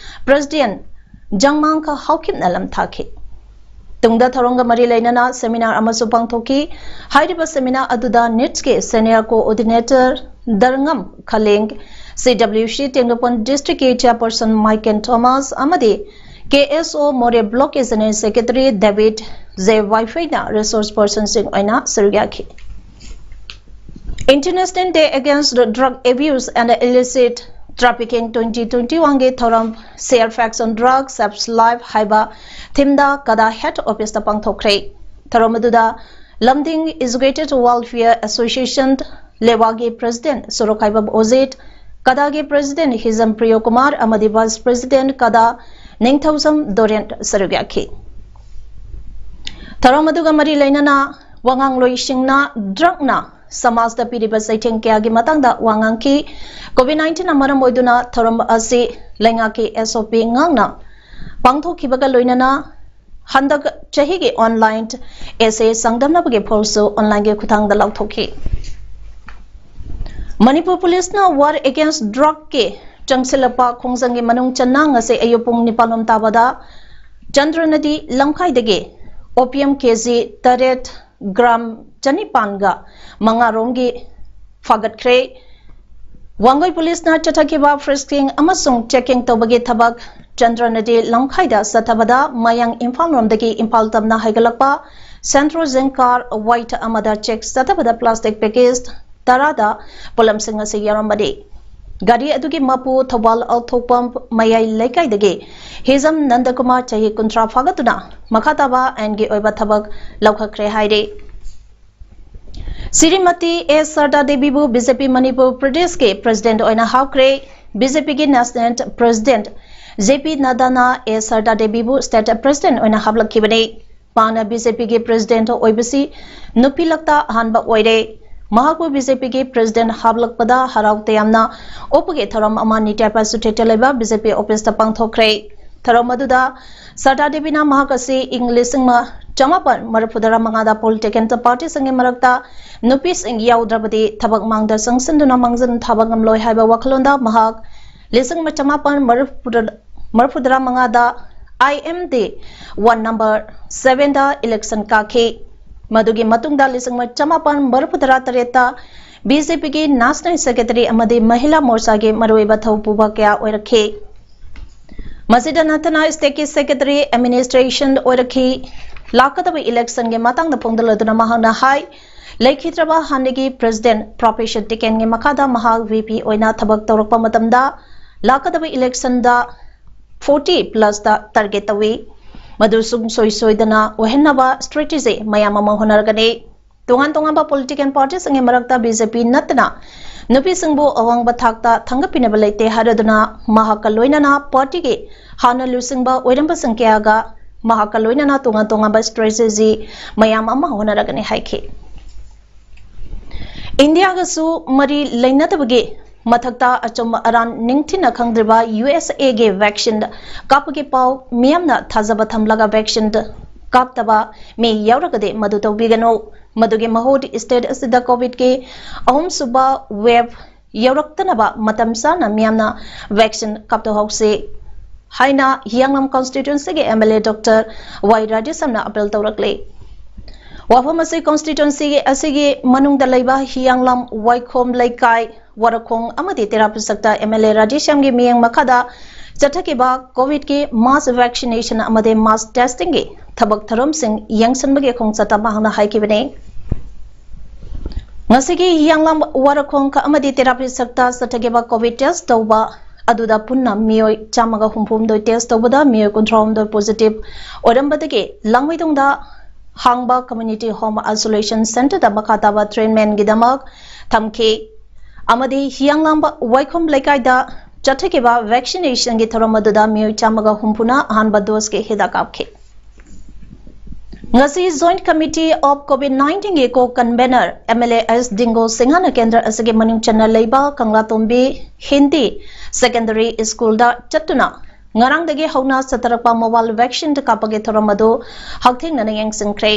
President ꯖꯪꯃꯥꯡꯈ ꯍꯥꯎꯀꯤꯞꯅ ꯂꯝꯊꯥꯈꯤ꯫ ꯇꯨꯡꯗ ꯊꯧꯔꯝꯒ ꯃꯔꯤ ꯂꯩꯅꯅ seminar ꯑꯃꯁꯨ ꯄꯥꯡꯊꯣꯛꯈꯤ꯫ ꯍꯥꯏꯔꯤꯕ seminar ꯑꯗꯨꯗ NITSꯀꯤ Senior Coordinator ꯗꯔꯉꯝ ꯈꯂꯦꯡ, C W C Tengnoupal Districtꯀꯤ Chairperson Michael Thomas ꯑꯃꯗꯤ K S O ꯃꯣꯔꯦ Blockꯀꯤ General Secretary David J ꯋꯥꯏꯐꯩꯅ resource personꯁꯤꯡ ꯑꯣꯏꯅ ꯁꯔꯨꯛ ꯌꯥꯈꯤ꯫ International Day Against Drug Abuse and Illicit Trafficking twenty twenty-oneꯒꯤ ꯊꯧꯔꯝ Share Facts on Drugs, Saves Life ꯍꯥꯏꯕ themeꯗ ꯀꯗꯥ head officeꯇ ꯄꯥꯡꯊꯣꯛꯈ꯭ꯔꯦ꯫ ꯊꯧꯔꯝ ꯑꯗꯨꯗ ꯂꯝꯗꯤꯡ Educated Welfare Association ꯂꯦꯋꯥꯒꯤ President ꯁꯣꯔꯣꯛꯈꯥꯏꯕꯝ ꯑꯣꯖꯤꯠ, ꯀꯗꯥꯒꯤ President ꯍꯤꯖꯝ ꯄ꯭ꯔꯤꯌꯣ ꯀꯨꯃꯥꯔ ꯑꯃꯗꯤ Vice President ꯀꯗꯥ ꯅꯤꯡꯊꯧꯖꯝ ꯗꯣꯔꯦꯟ ꯁꯔꯨꯛ ꯌꯥꯈꯤ꯫ ꯊꯧꯔꯝ ꯑꯗꯨꯒ ꯃꯔꯤ ꯂꯩꯅꯅ ꯋꯥꯉꯥꯡꯂꯣꯏꯁꯤꯡꯅ drugꯅ ꯁꯃꯥꯖꯗ ꯄꯤꯔꯤꯕ ꯆꯩꯊꯦꯡ ꯀꯌꯥꯒꯤ ꯃꯇꯥꯡꯗ ꯋꯥ ꯉꯥꯡꯈꯤ꯫ COVID nineteenꯅ ꯃꯔꯝ ꯑꯣꯏꯗꯨꯅ ꯊꯧꯔꯝ ꯑꯁꯤ ꯂꯩꯉꯥꯛꯀꯤ S O P ꯉꯥꯛꯅ ꯄꯥꯡꯊꯣꯛꯈꯤꯕꯒ ꯂꯣꯏꯅꯅ ꯍꯟꯗꯛ ꯆꯍꯤꯒꯤ online essay ꯆꯥꯡꯗꯝꯅꯕꯒꯤ ꯐꯜꯁꯨ onlineꯒꯤ ꯈꯨꯠꯊꯥꯡꯗ ꯂꯥꯎꯊꯣꯛꯈꯤ꯫ ꯃꯅꯤꯄꯨꯔ ꯄꯨꯂꯤꯁꯅ War Against Drugꯀꯤ ꯆꯪꯁꯤꯜꯂꯛꯄ ꯈꯣꯡꯖꯪꯒꯤ ꯃꯅꯨꯡ ꯆꯟꯅ ꯉꯁꯤ ꯑꯌꯨꯛ ꯄꯨꯡ ꯅꯤꯄꯥꯜ ꯂꯣꯝ ꯇꯥꯕꯗ ꯆꯟꯗ꯭ꯔ ꯅꯗꯤ ꯂꯝꯈꯥꯏꯗꯒꯤ opium K G ꯇꯔꯦꯠ, gram ꯆꯅꯤꯄꯥꯟꯒ ꯃꯉꯥ ꯔꯣꯝꯒꯤ ꯐꯥꯒꯠꯈ꯭ꯔꯦ꯫ ꯋꯥꯡꯒꯣꯏ ꯄꯨꯂꯤꯁꯅ ꯆꯠꯊꯈꯤꯕ frisking ꯑꯃꯁꯨꯡ checking ꯇꯧꯕꯒꯤ ꯊꯕꯛ ꯆꯟꯗ꯭ꯔ ꯅꯗꯤ ꯂꯝꯈꯥꯏꯗ ꯆꯠꯊꯕꯗ ꯃꯌꯥꯡ ꯏꯝꯐꯥꯜ ꯔꯣꯝꯗꯒꯤ ꯏꯝꯐꯥꯜ ꯇꯝꯅ ꯍꯥꯏꯒꯠꯂꯛꯄ Santro Zeng car white ꯑꯃꯗ check ꯆꯠꯊꯕꯗ plastic package ꯇꯔꯥꯗ ꯄꯣꯠꯂꯝꯁꯤꯡ ꯑꯁꯤ ꯌꯥꯎꯔꯝꯕꯅꯤ꯫ ꯒꯥꯔꯤ ꯑꯗꯨꯒꯤ ꯃꯄꯨ ꯊꯧꯕꯥꯜ ꯑꯧꯊꯣꯛꯄꯝ ꯃꯌꯥꯏ ꯂꯩꯀꯥꯏꯗꯒꯤ ꯍꯤꯖꯝ ꯅꯟꯗꯀꯨꯃꯥꯔ, ꯆꯍꯤ ꯀꯨꯟꯊ꯭ꯔꯥ ꯐꯥꯒꯠꯇꯨꯅ ꯃꯈꯥ ꯇꯥꯕ ꯑꯥꯏꯟꯒꯤ ꯑꯣꯏꯕ ꯊꯕꯛ ꯂꯧꯈꯠꯈ꯭ꯔꯦ ꯍꯥꯏꯔꯤ꯫ ꯁ꯭ꯔꯤꯃꯇꯤ ꯑꯦ ꯁꯔꯗꯥ ꯗꯦꯕꯤꯕꯨ B J P ꯃꯅꯤꯄꯨꯔ ꯄ꯭ꯔꯗꯦꯁꯀꯤ President ꯑꯣꯏꯅ ꯍꯥꯞꯈ꯭ꯔꯦ꯫ B J Pꯒꯤ National President J P ꯅꯗꯥꯅ ꯑꯦ ꯁꯔꯗꯥ ꯗꯦꯕꯤꯕꯨ State President ꯑꯣꯏꯅ ꯍꯥꯞꯂꯛꯈꯤꯕꯅꯤ꯫ ꯃꯍꯥꯛꯅ B J Pꯒꯤ President ꯑꯣꯏꯕꯁꯤ ꯅꯨꯄꯤ ꯂꯛꯇ ꯑꯍꯥꯟꯕ ꯑꯣꯏꯔꯦ꯫ ꯃꯍꯥꯛꯄꯨ B J Pꯒꯤ President ꯍꯥꯞꯂꯛꯄꯗ ꯍꯔꯥꯎ ꯇꯌꯥꯝꯅ ꯑꯣꯛꯄꯒꯤ ꯊꯧꯔꯝ ꯑꯃ ꯅꯤꯇ꯭ꯌꯥ ꯄꯥꯁꯨꯊꯦꯠꯇ ꯂꯩꯕ B J P officeꯇ ꯄꯥꯡꯊꯣꯛꯈ꯭ꯔꯦ꯫ ꯊꯧꯔꯝ ꯑꯗꯨꯗ ꯁꯔꯗꯥ ꯗꯦꯕꯤꯅ ꯃꯍꯥꯛ ꯑꯁꯤ ꯏꯪ ꯂꯤꯁꯤꯡ ꯆꯃꯥꯄꯟ ꯃꯔꯤꯐꯨꯇꯔꯥ ꯃꯉꯥꯗ ꯄꯣꯂꯤꯇꯤꯀꯦꯜ ꯄꯥꯔꯇꯤꯁꯤꯡꯒꯤ ꯃꯔꯛꯇ ꯅꯨꯄꯤꯁꯤꯡ ꯌꯥꯎꯗ꯭ꯔꯕꯗꯤ ꯊꯕꯛ ꯃꯥꯡꯗ ꯆꯪꯁꯤꯟꯗꯨꯅ ꯃꯥꯡꯖꯤꯟ ꯊꯥꯕ ꯉꯝꯂꯣꯏ ꯍꯥꯏꯕ ꯋꯥꯈꯜꯂꯣꯟꯗ ꯃꯍꯥꯛ ꯂꯤꯁꯤꯡ ꯆꯃꯥꯄꯟ ꯃꯔꯤꯐꯨꯇꯔꯥ ꯃꯉꯥꯗ I M D one number sevenꯗ election ꯀꯥꯈꯤ꯫ ꯃꯗꯨꯒꯤ ꯃꯇꯨꯡꯗ ꯂꯤꯁꯤꯡ ꯆꯃꯥꯄꯟ ꯃꯔꯤꯐꯨꯇꯔꯥ ꯇꯔꯦꯠꯇ B J Pꯒꯤ National Secretary ꯑꯃꯗꯤ ꯃꯍꯤꯂꯥ ꯃꯣꯔꯆꯥꯒꯤ ꯃꯔꯨꯑꯣꯏꯕ ꯊꯧ ꯄꯨꯕ ꯀꯌꯥ ꯑꯣꯏꯔꯛꯈꯤ꯫ ꯃꯁꯤꯗ ꯅꯠꯇꯅ stateꯀꯤ secretary administration ꯑꯣꯏꯔꯛꯈꯤ꯫ ꯂꯥꯛꯀꯗꯕ electionꯒꯤ ꯃꯇꯥꯡꯗ ꯐꯣꯡꯗꯣꯛꯂꯗꯨꯅ ꯃꯍꯥꯛꯅ ꯍꯥꯏ, ꯂꯩꯈꯤꯗ꯭ꯔꯕ ꯍꯥꯟꯅꯒꯤ president Professor ꯇꯤꯀꯦꯟꯒꯤ ꯃꯈꯥꯗ ꯃꯍꯥꯛ V P ꯑꯣꯏꯅ ꯊꯕꯛ ꯇꯧꯔꯛꯄ ꯃꯇꯝꯗ ꯂꯥꯛꯀꯗꯕ electionꯗ forty plusꯇ target ꯇꯧꯏ꯫ ꯃꯗꯨ ꯁꯨꯡꯁꯣꯏ ꯁꯣꯏꯗꯅ ꯑꯣꯏꯍꯟꯅꯕ strategy ꯃꯌꯥꯝ ꯑꯃ ꯍꯣꯠꯅꯔꯒꯅꯤ꯫ ꯇꯣꯉꯥꯟ ꯇꯣꯉꯥꯟꯕ political partyꯁꯤꯡꯒꯤ ꯃꯔꯛꯇ B J P ꯅꯠꯇꯅ ꯅꯨꯄꯤꯁꯤꯡꯕꯨ ꯑꯋꯥꯡꯕ ꯊꯥꯛꯇ ꯊꯥꯡꯒꯠꯄꯤꯅꯕ ꯂꯩꯇꯦ ꯍꯥꯏꯔꯗꯨꯅ ꯃꯍꯥꯛꯀ ꯂꯣꯏꯅꯅ partyꯒꯤ ꯍꯥꯟꯅ ꯂꯨꯆꯤꯡꯕ ꯑꯣꯏꯔꯝꯕꯁꯤꯡ ꯀꯌꯥꯒ ꯃꯍꯥꯛꯀ ꯂꯣꯏꯅꯅ ꯇꯣꯉꯥꯟ ꯇꯣꯉꯥꯟꯕ strategy ꯃꯌꯥꯝ ꯑꯃ ꯍꯣꯠꯅꯔꯒꯅꯤ ꯍꯥꯏꯈꯤ꯫ ꯏꯟꯗꯤꯌꯥꯒꯁꯨ ꯃꯔꯤ ꯂꯩꯅꯗꯕꯒꯤ ꯃꯊꯛꯇ ꯑꯆꯨꯝ ꯑꯔꯥꯟ ꯅꯤꯡꯊꯤꯅ ꯈꯪꯗ꯭ꯔꯤꯕ U S Aꯒꯤ vaccine ꯀꯥꯞꯄꯒꯤ ꯄꯥꯎ ꯃꯤꯌꯥꯝꯅ ꯊꯥꯖꯕ ꯊꯝꯂꯒ vaccine ꯀꯥꯞꯇꯕ ꯃꯤ ꯌꯥꯎꯔꯒꯗꯤ ꯃꯗꯨ ꯇꯧꯕꯤꯒꯅꯨ꯫ ꯃꯗꯨꯒꯤ ꯃꯍꯨꯠ state ꯑꯁꯤꯗ COVIDꯀꯤ ꯑꯍꯨꯝꯁꯨꯕ wave ꯌꯧꯔꯛꯇꯅꯕ ꯃꯇꯝ ꯆꯥꯅ ꯃꯤꯌꯥꯝꯅ vaccine ꯀꯥꯞꯊꯣꯛꯍꯧꯁꯤ ꯍꯥꯏꯅ ꯍꯤꯌꯥꯡꯂꯝ constituencyꯒꯤ M L A Doctor Y ꯔꯥꯙꯦꯁ꯭ꯌꯥꯝꯅ appeal ꯇꯧꯔꯛꯂꯤ꯫ ꯋꯥꯐꯝ ꯑꯁꯤ constituency ꯑꯁꯤꯒꯤ ꯃꯅꯨꯡꯗ ꯂꯩꯕ ꯍꯤꯌꯥꯡꯂꯝ ꯋꯥꯏꯈꯣꯝ ꯂꯩꯀꯥꯏ ꯋꯥꯔꯈꯣꯡ ꯑꯃꯗꯤ ꯇꯦꯔꯥ ꯄꯤꯁꯛꯇ M L A ꯔꯥꯙꯦꯁ꯭ꯌꯥꯝꯒꯤ ꯃꯤꯠꯌꯦꯡ ꯃꯈꯥꯗ ꯆꯠꯊꯈꯤꯕ COVIDꯀꯤ mass vaccination ꯑꯃꯗꯤ mass testingꯒꯤ ꯊꯕꯛ ꯊꯧꯔꯝꯁꯤꯡ ꯌꯦꯡꯁꯤꯟꯕꯒꯤ ꯈꯣꯡꯆꯠꯇ ꯃꯍꯥꯛꯅ ꯍꯥꯏꯈꯤꯕꯅꯤ꯫ ꯉꯁꯤꯒꯤ ꯍꯤꯌꯥꯡꯂꯝ ꯋꯥꯔꯈꯣꯡ ꯑꯃꯗꯤ ꯇꯦꯔꯥ ꯄꯤꯁꯛꯇ ꯆꯠꯊꯈꯤꯕ COVID test ꯇꯧꯕ ꯑꯗꯨꯗ ꯄꯨꯟꯅ ꯃꯤꯑꯣꯏ ꯆꯥꯝꯃꯒ ꯍꯨꯝꯐꯨꯍꯨꯝꯗꯣꯏ test ꯇꯧꯕꯗ ꯃꯤꯑꯣꯏ ꯀꯨꯟꯊ꯭ꯔꯥꯍꯨꯝꯗꯣꯏ positive ꯑꯣꯏꯔꯝꯕꯗꯒꯤ ꯂꯥꯡꯃꯩꯗꯣꯡꯗ ꯍꯥꯡꯕ community home isolation centreꯗ ꯃꯈꯥ ꯇꯥꯕ treatmentꯒꯤꯗꯃꯛ ꯊꯝꯈꯤ ꯑꯃꯗꯤ ꯍꯤꯌꯥꯡꯂꯝ ꯋꯥꯏꯈꯣꯝ ꯂꯩꯀꯥꯏꯗ ꯆꯠꯊꯈꯤꯕ vaccinationꯒꯤ ꯊꯧꯔꯝ ꯑꯗꯨꯗ ꯃꯤꯑꯣꯏ ꯆꯥꯝꯃꯒ ꯍꯨꯝꯐꯨꯅ ꯑꯍꯥꯟꯕ doseꯀꯤ ꯍꯤꯗꯥꯛ ꯀꯥꯞꯈꯤ꯫ ꯉꯁꯤ Joint Committee of COVID nineteenꯒꯤ co-convener M L A S ꯗꯤꯡꯒꯣ ꯁꯤꯡꯍꯅ ꯀꯦꯟꯗ꯭ꯔ ꯑꯁꯤꯒꯤ ꯃꯅꯨꯡ ꯆꯟꯅ ꯂꯩꯕ ꯀꯪꯂꯥꯇꯣꯝꯕꯤ ꯍꯤꯟꯗꯤ Secondary Schoolꯗ ꯆꯠꯇꯨꯅ ꯉꯔꯥꯡꯗꯒꯤ ꯍꯧꯅ ꯆꯠꯊꯔꯛꯄ mobile vaccine ꯀꯥꯞꯄꯒꯤ ꯊꯧꯔꯝ ꯑꯗꯨ ꯍꯛꯊꯦꯡꯅꯅ ꯌꯦꯡꯁꯤꯟꯈ꯭ꯔꯦ꯫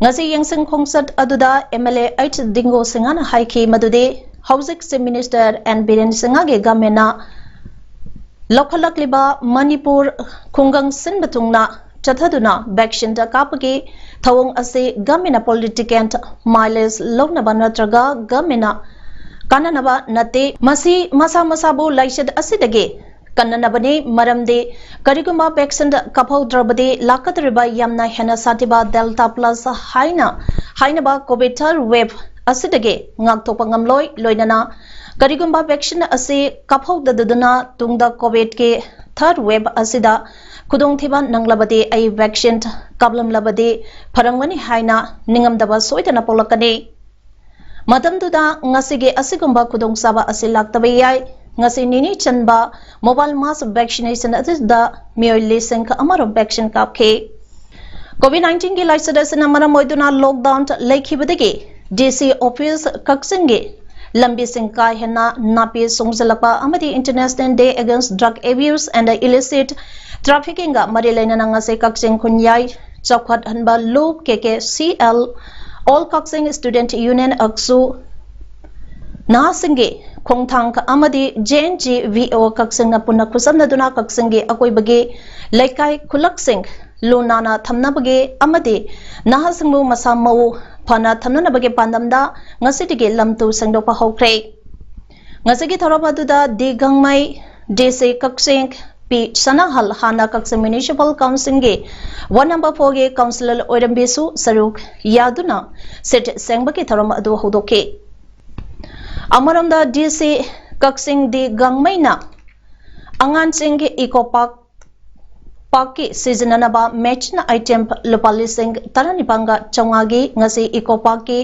ꯉꯁꯤ ꯌꯦꯡꯁꯤꯟ ꯈꯣꯡꯆꯠ ꯑꯗꯨꯗ M L A H ꯗꯤꯡꯒꯣ ꯁꯤꯡꯍꯅ ꯍꯥꯏꯈꯤ ꯃꯗꯨꯗꯤ ꯍꯧꯖꯤꯛ Chief Minister N Biren ꯁꯤꯡꯍꯒꯤ governmentꯅ ꯂꯧꯈꯠꯂꯛꯂꯤꯕ Manipur ꯈꯨꯡꯒꯪ ꯁꯤꯟꯕ ꯊꯨꯡꯅ ꯆꯠꯊꯗꯨꯅ vaccine ꯀꯥꯞꯄꯒꯤ ꯊꯧꯑꯣꯡ ꯑꯁꯤ governmentꯅ political mileage ꯂꯧꯅꯕ ꯅꯠꯇ꯭ꯔꯒ governmentꯅ ꯀꯥꯟꯅꯅꯕ ꯅꯠꯇꯦ꯫ ꯃꯁꯤ ꯃꯁꯥ ꯃꯁꯥꯕꯨ ꯂꯥꯏꯆꯠ ꯑꯁꯤꯗꯒꯤ ꯀꯟꯅꯅꯕꯅꯤ, ꯃꯔꯝꯗꯤ ꯀꯔꯤꯒꯨꯝꯕ vaccine ꯀꯥꯞꯍꯧꯗ꯭ꯔꯕꯗꯤ ꯂꯥꯛꯀꯗꯧꯔꯤꯕ ꯌꯥꯝꯅ ꯍꯦꯟꯅ ꯁꯥꯊꯤꯕ Delta Plus ꯍꯥꯏꯅ ꯍꯥꯏꯅꯕ COVID third wave ꯑꯁꯤꯗꯒꯤ ꯉꯥꯛꯊꯣꯛꯄ ꯉꯝꯂꯣꯏ꯫ ꯂꯣꯏꯅꯅ ꯀꯔꯤꯒꯨꯝꯕ vaccine ꯑꯁꯤ ꯀꯥꯞꯍꯧꯗꯗꯨꯅ ꯇꯨꯡꯗ COVIDꯀꯤ third wave ꯑꯁꯤꯗ ꯈꯨꯗꯣꯡꯊꯤꯕ ꯅꯪꯂꯕꯗꯤ ꯑꯩ vaccine ꯀꯥꯞꯂꯝꯂꯕꯗꯤ ꯐꯔꯝꯒꯅꯤ ꯍꯥꯏꯅ ꯅꯤꯡꯉꯝꯗꯕ ꯁꯣꯏꯗꯅ ꯄꯣꯛꯂꯛꯀꯅꯤ꯫ ꯃꯇꯝꯗꯨꯗ ꯉꯁꯤꯒꯤ ꯑꯁꯤꯒꯨꯝꯕ ꯈꯨꯗꯣꯡꯆꯥꯕ ꯑꯁꯤ ꯂꯥꯛꯇꯕ ꯌꯥꯏ꯫ ꯉꯁꯤ ꯅꯤꯅꯤ ꯆꯟꯕ mobile mass vaccination ꯑꯁꯤꯗ ꯃꯤꯑꯣꯏ ꯂꯤꯁꯤꯡ ꯑꯃꯔꯣꯝ vaccine ꯀꯥꯞꯈꯤ꯫ COVID nineteenꯒꯤ ꯂꯥꯏꯆꯠ ꯑꯁꯤꯅ ꯃꯔꯝ ꯑꯣꯏꯗꯨꯅ lockdown ꯂꯩꯈꯤꯕꯗꯒꯤ DC office ꯀꯛꯆꯤꯡꯒꯤ ꯂꯝꯕꯤꯁꯤꯡ ꯀꯥ ꯍꯦꯟꯅ ꯅꯥꯄꯤ ꯁꯣꯡꯖꯜꯂꯛꯄ ꯑꯃꯗꯤ International Day Against Drug Abuse and Illicit Traffickingꯒ ꯃꯔꯤ ꯂꯩꯅꯅ ꯉꯁꯤ ꯀꯛꯆꯤꯡ ꯈꯨꯟꯌꯥꯏ ꯆꯥꯎꯈꯠꯍꯟꯕ ꯂꯨꯞ, KKCL, All Kakching Student Union, ꯑꯛꯁꯨ, ꯅꯍꯥꯁꯤꯡꯒꯤ ꯈꯣꯡꯊꯥꯡ ꯑꯃꯗꯤ JNGVO ꯀꯛꯆꯤꯡꯅ ꯄꯨꯟꯅ ꯈꯨꯠꯁꯝꯅꯗꯨꯅ ꯀꯛꯆꯤꯡꯒꯤ ꯑꯀꯣꯏꯕꯒꯤ ꯂꯩꯀꯥꯏ ꯈꯨꯜꯂꯛꯁꯤꯡ ꯂꯨ ꯅꯥꯟꯅ ꯊꯝꯅꯕꯒꯤ ꯑꯃꯗꯤ ꯅꯍꯥꯁꯤꯡꯕꯨ ꯃꯁꯥ ꯃꯎ ꯐꯅ ꯊꯝꯅꯅꯕꯒꯤ ꯄꯥꯟꯗꯝꯗ ꯉꯁꯤꯗꯒꯤ ꯂꯝ ꯇꯨ ꯁꯦꯡꯗꯣꯛꯄ ꯍꯧꯈ꯭ꯔꯦ꯫ ꯉꯁꯤꯒꯤ ꯊꯧꯔꯝ ꯑꯗꯨꯗ D ꯒꯥꯡꯃꯩ, DC ꯀꯛꯆꯤꯡ, P ꯁꯅꯥꯍꯜ, ꯍꯥꯟꯅ ꯀꯛꯆꯤꯡ Municipal Councilꯒꯤ ward number fourꯒꯤ councillor ꯑꯣꯏꯔꯝꯕꯤꯁꯨ ꯁꯔꯨꯛ ꯌꯥꯗꯨꯅ ꯁꯤꯠ ꯁꯦꯡꯕꯒꯤ ꯊꯧꯔꯝ ꯑꯗꯨ ꯍꯧꯗꯣꯛꯈꯤ꯫ ꯑꯃꯔꯣꯝꯗ DC ꯀꯛꯆꯤꯡ D ꯒꯥꯡꯃꯩꯅ ꯑꯉꯥꯡꯁꯤꯡꯒꯤ Eco Park ꯄꯥꯔꯛꯀꯤ ꯁꯤꯖꯤꯟꯅꯅꯕ matching item ꯂꯨꯄꯥ ꯂꯤꯁꯤꯡ ꯇꯔꯥꯅꯤꯄꯥꯟꯒ ꯆꯥꯝꯃꯉꯥꯒꯤ ꯉꯁꯤ Eco Parkꯀꯤ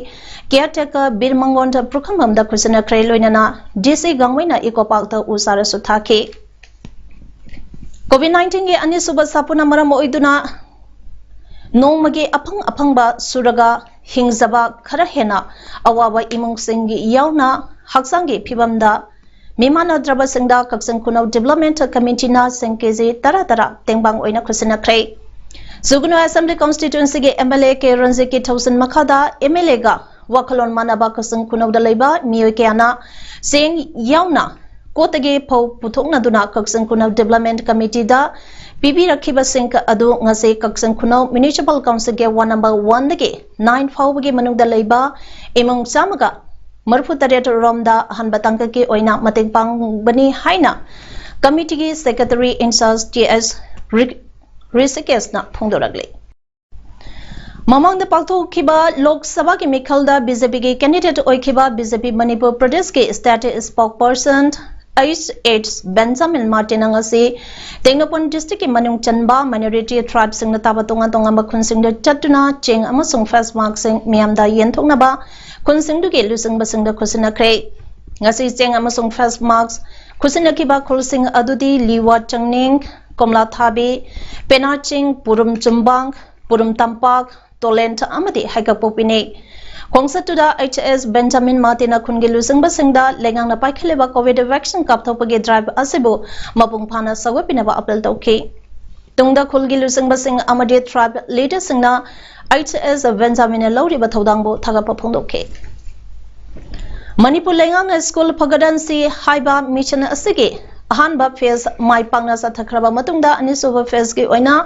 caretaker ꯕꯤꯔ ꯃꯪꯒꯣꯟꯗ ꯄꯨꯈ꯭ꯔꯝꯕꯝꯗ ꯈꯨꯠꯁꯤꯟꯅꯈ꯭ꯔꯦ꯫ ꯂꯣꯏꯅꯅ DC ꯒꯥꯡꯃꯩꯅ Eco Parkꯇ ꯎ ꯆꯥꯔꯁꯨ ꯊꯥꯈꯤ꯫ COVID nineteenꯒꯤ ꯑꯅꯤꯁꯨꯕ ꯁꯥꯐꯨꯅ ꯃꯔꯝ ꯑꯣꯏꯗꯨꯅ ꯅꯣꯡꯃꯒꯤ ꯑꯐꯪ ꯑꯐꯪꯕ ꯁꯨꯔꯒ ꯍꯤꯡꯖꯕ ꯈꯔ ꯍꯦꯟꯅ ꯑꯋꯥꯕ ꯏꯃꯨꯡꯁꯤꯡꯒꯤ ꯌꯥꯎꯅ ꯍꯛꯆꯥꯡꯒꯤ ꯐꯤꯕꯝꯗ ꯃꯤꯃꯥꯟꯅꯗ꯭ꯔꯕꯁꯤꯡꯗ ꯀꯛꯆꯤꯡ ꯈꯨꯅꯧ Development Committeeꯅ ꯁꯦꯡ ꯀꯦ ꯖꯤ ꯇꯔꯥ ꯇꯔꯥ ꯇꯦꯡꯕꯥꯡ ꯑꯣꯏꯅ ꯈꯨꯠꯁꯤꯟꯅꯈ꯭ꯔꯦ꯫ ꯁꯨꯒꯅꯨ Assembly Constituencyꯒꯤ M L A ꯀꯦ ꯔꯟꯖꯤꯠꯀꯤ ꯊꯧꯁꯤꯟ ꯃꯈꯥꯗ M L Aꯒ ꯋꯥꯈꯜꯂꯣꯟ ꯃꯥꯟꯅꯕ ꯀꯛꯆꯤꯡ ꯈꯨꯅꯧꯗ ꯂꯩꯕ ꯃꯤꯑꯣꯏ ꯀꯌꯥꯅ ꯆꯦꯡ ꯌꯥꯎꯅ ꯀꯣꯠꯇꯒꯤ ꯐꯧ ꯄꯨꯊꯣꯛꯅꯗꯨꯅ ꯀꯛꯆꯤꯡ ꯈꯨꯅꯧ Development Committeeꯗ ꯄꯤꯕꯤꯔꯛꯈꯤꯕꯁꯤꯡ ꯑꯗꯨ ꯉꯁꯤ ꯀꯛꯆꯤꯡ ꯈꯨꯅꯧ Municipal Councilꯒꯤ Ward number oneꯗꯒꯤ nine ꯐꯥꯎꯕꯒꯤ ꯃꯅꯨꯡꯗ ꯂꯩꯕ ꯏꯃꯨꯡ ꯆꯥꯝꯃꯒ ꯃꯔꯤꯐꯨ ꯇꯔꯦꯠ ꯔꯣꯝꯗ ꯑꯍꯥꯟꯕ ꯇꯥꯡꯀꯛꯀꯤ ꯑꯣꯏꯅ ꯃꯇꯦꯡ ꯄꯥꯡꯕꯅꯤ ꯍꯥꯏꯅ committeeꯒꯤ Secretary in charge T S ꯔꯤ-, ꯔꯤꯁꯤꯀꯦꯁꯅ ꯐꯣꯡꯗꯣꯔꯛꯂꯤ꯫ ꯃꯃꯥꯡꯗ ꯄꯥꯡꯊꯣꯛꯈꯤꯕ ꯂꯣꯛ ꯁꯚꯥꯒꯤ ꯃꯤꯈꯜꯗ BJPꯒꯤ candidate ꯑꯣꯏꯈꯤꯕ BJP ꯃꯅꯤꯄꯨꯔ ꯄ꯭ꯔꯗꯦꯁꯀꯤ State Spokesperson H H Benjamin Martinꯅ ꯉꯁꯤ ꯇꯦꯡꯅꯧꯄꯜ districtꯀꯤ ꯃꯅꯨꯡ ꯆꯟꯕ minority tribeꯁꯤꯡꯅ ꯇꯥꯕ ꯇꯣꯉꯥꯟ ꯇꯣꯉꯥꯟꯕ ꯈꯨꯟꯁꯤꯡꯗ ꯆꯠꯇꯨꯅ ꯆꯦꯡ ꯑꯃꯁꯨꯡ face maskꯁꯤꯡ ꯃꯤꯌꯥꯝꯗ ꯌꯦꯟꯊꯣꯛꯅꯕ ꯈꯨꯟꯁꯤꯡꯗꯨꯒꯤ ꯂꯨꯆꯤꯡꯕꯁꯤꯡꯗ ꯈꯨꯠꯁꯤꯟꯅꯈ꯭ꯔꯦ꯫ ꯉꯁꯤ ꯆꯦꯡ ꯑꯃꯁꯨꯡ face mask ꯈꯨꯠꯁꯤꯟꯅꯈꯤꯕ ꯈꯨꯜꯁꯤꯡ ꯑꯗꯨꯗꯤ ꯂꯤꯋꯥ ꯆꯪꯅꯤꯡ, ꯀꯣꯝꯂꯥ ꯊꯥꯕꯤ, ꯄꯦꯅꯥ ꯆꯤꯡ, ꯄꯨꯔꯨꯝ ꯆꯨꯝꯕꯥꯡ, ꯄꯨꯔꯨꯝ ꯇꯝꯄꯥꯛ, ꯇꯣꯂꯦꯟ ꯑꯃꯗꯤ ꯍꯩꯀꯛꯄꯣꯛꯄꯤꯅꯤ꯫ ꯈꯣꯡꯆꯠꯇꯨꯗ H H Benjamin Martinꯅ ꯈꯨꯟꯒꯤ ꯂꯨꯆꯤꯡꯕꯁꯤꯡꯗ ꯂꯩꯉꯥꯛꯅ ꯄꯥꯏꯈꯠꯂꯤꯕ COVID vaccine ꯀꯥꯞꯊꯣꯛꯄꯒꯤ drive ꯑꯁꯤꯕꯨ ꯃꯄꯨꯡ ꯐꯥꯅ ꯁꯧꯒꯠꯄꯤꯅꯕ appeal ꯇꯧꯈꯤ꯫ ꯇꯨꯡꯗ ꯈꯨꯜꯒꯤ ꯂꯨꯆꯤꯡꯕꯁꯤꯡ ꯑꯃꯗꯤ tribe leaderꯁꯤꯡꯅ H H Benjaminꯅ ꯂꯧꯔꯤꯕ ꯊꯧꯗꯥꯡꯕꯨ ꯊꯥꯒꯠꯄ ꯐꯣꯡꯗꯣꯛꯈꯤ꯫ ꯃꯅꯤꯄꯨꯔ ꯂꯩꯉꯥꯛꯅ ꯁ꯭ꯀꯨꯜ ꯐꯒꯠꯍꯟꯁꯤ ꯍꯥꯏꯕ mission ꯑꯁꯤꯒꯤ ꯑꯍꯥꯟꯕ phase ꯃꯥꯏ ꯄꯥꯛꯅ ꯆꯠꯊꯈ꯭ꯔꯕ ꯃꯇꯨꯡꯗ, ꯑꯅꯤꯁꯨꯕ phaseꯀꯤ ꯑꯣꯏꯅ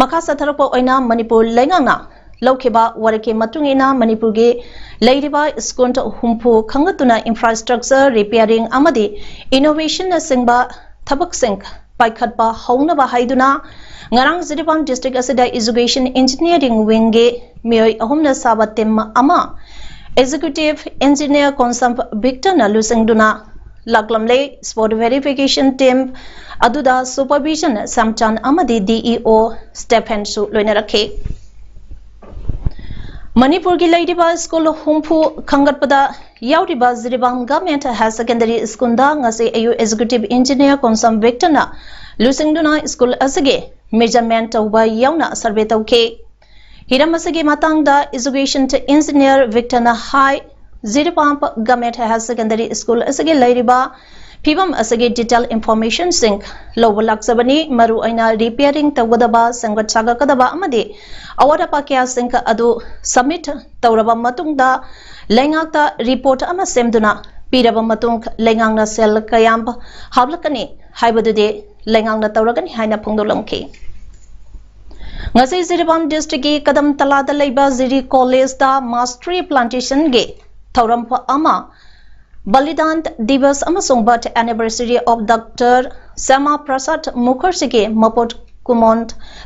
ꯃꯈꯥ ꯆꯠꯊꯔꯛꯄ ꯑꯣꯏꯅ ꯃꯅꯤꯄꯨꯔ ꯂꯩꯉꯥꯛꯅ ꯂꯧꯈꯤꯕ ꯋꯥꯔꯦꯞꯀꯤ ꯃꯇꯨꯡ ꯏꯟꯅ ꯃꯅꯤꯄꯨꯔꯒꯤ ꯂꯩꯔꯤꯕ ꯁ꯭ꯀꯨꯜ ꯍꯨꯝꯐꯨ ꯈꯟꯒꯠꯇꯨꯅ infrastructure repairing ꯑꯃꯗꯤ innovationꯅꯆꯤꯡꯕ ꯊꯕꯛꯁꯤꯡ ꯄꯥꯏꯈꯠꯄ ꯍꯧꯅꯕ ꯍꯥꯏꯗꯨꯅ ꯉꯔꯥꯡ ꯖꯤꯔꯤꯕꯥꯝ district ꯑꯁꯤꯗ Education Engineering Wingꯒꯤ ꯃꯤꯑꯣꯏ ꯑꯍꯨꯝꯅ ꯁꯥꯕ team ꯑꯃ Executive Engineer Konsam Victorꯅ ꯂꯨꯆꯤꯡꯗꯨꯅ ꯂꯥꯛꯂꯝꯂꯦ꯫ Spot verification team ꯑꯗꯨꯗ supervision ꯁ꯭ꯌꯥꯝꯆꯥꯟ ꯑꯃꯗꯤ D E O Stephenꯁꯨ ꯂꯣꯏꯅꯔꯛꯈꯤ꯫ ꯃꯅꯤꯄꯨꯔꯒꯤ ꯂꯩꯔꯤꯕ ꯁ꯭ꯀꯨꯜ ꯍꯨꯝꯐꯨ ꯈꯟꯒꯠꯄꯗ ꯌꯥꯎꯔꯤꯕ ꯖꯤꯔꯤꯕꯥꯝ Government Higher Secondary Schoolꯗ ꯉꯁꯤ ꯑꯌꯨꯛ Executive Engineer ꯀꯣꯟꯁꯝ ꯕꯤꯛꯇꯅ ꯂꯨꯆꯤꯡꯗꯨꯅ ꯁ꯭ꯀꯨꯜ ꯑꯁꯤꯒꯤ measurement ꯇꯧꯕ ꯌꯥꯎꯅ survey ꯇꯧꯈꯤ꯫ ꯍꯤꯔꯝ ꯑꯁꯤꯒꯤ ꯃꯇꯥꯡꯗ Education Engineer ꯕꯤꯛꯇꯅ ꯍꯥꯏ, Jiribam Government Higher Secondary School ꯑꯁꯤꯒꯤ ꯂꯩꯔꯤꯕ ꯐꯤꯕꯝ ꯑꯁꯤꯒꯤ detail informationꯁꯤꯡ ꯂꯧꯕ ꯂꯥꯛꯆꯕꯅꯤ꯫ ꯃꯔꯨ ꯑꯣꯏꯅ repairing ꯇꯧꯒꯗꯕ, ꯁꯦꯝꯒꯠ ꯁꯥꯒꯠꯀꯗꯕ ꯑꯃꯗꯤ ꯑꯋꯥꯠ ꯑꯄꯥ ꯀꯌꯥꯁꯤꯡ ꯑꯗꯨ submit ꯇꯧꯔꯕ ꯃꯇꯨꯡꯗ ꯂꯩꯉꯥꯛꯇ report ꯑꯃ ꯁꯦꯝꯗꯨꯅ ꯄꯤꯔꯕ ꯃꯇꯨꯡ ꯂꯩꯉꯥꯛꯅ ꯁꯦꯜ ꯀꯌꯥꯝ ꯍꯥꯞꯂꯛꯀꯅꯤ ꯍꯥꯏꯕꯗꯨꯗꯤ ꯂꯩꯉꯥꯛꯅ ꯇꯧꯔꯒꯅꯤ ꯍꯥꯏꯅ ꯐꯣꯡꯗꯣꯛꯂꯝꯈꯤ꯫ ꯉꯁꯤ ꯖꯤꯔꯤꯕꯥꯝ districtꯀꯤ ꯀꯗꯝ ꯇꯂꯥꯗ ꯂꯩꯕ ꯖꯤꯔꯤ collegeꯇ mass tree plantationꯒꯤ ꯊꯧꯔꯝ ꯑꯃ ꯕꯂꯤꯗꯥꯟ ꯗꯤꯕꯁ ꯑꯃꯁꯨꯡ birth anniversary of Doctor Shyama Prasad Mukherjeeꯒꯤ ꯃꯄꯣꯛ ꯀꯨꯝꯑꯣꯟ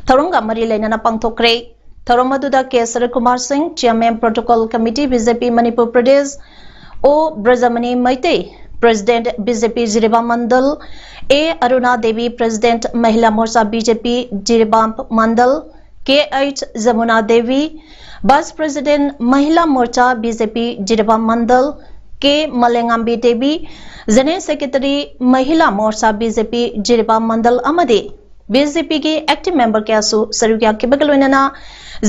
ꯊꯧꯔꯝꯒ ꯃꯔꯤ ꯂꯩꯅꯅ ꯄꯥꯡꯊꯣꯛꯈ꯭ꯔꯦ꯫ ꯊꯧꯔꯝ ꯑꯗꯨꯗ ꯀꯦ ꯁꯔꯠꯀꯨꯃꯥꯔ ꯁꯤꯡ, Chairman Protocol Committee BJP Manipur Pradesh, O Brajamani Meitei, President BJP Jiribam Mandal, A Aruna Devi, President Mahila Morcha BJP Jiribam Mandal, K H Jamuna Devi, Vice President Mahila Morcha BJP Jiribam Mandal, K Malengambi Devi, General Secretary Mahila Morcha BJP Jiribam Mandal ꯑꯃꯗꯤ BJPꯒꯤ active member ꯀꯌꯥꯁꯨ ꯁꯔꯨꯛ ꯌꯥꯈꯤꯕꯒ ꯂꯣꯏꯅꯅ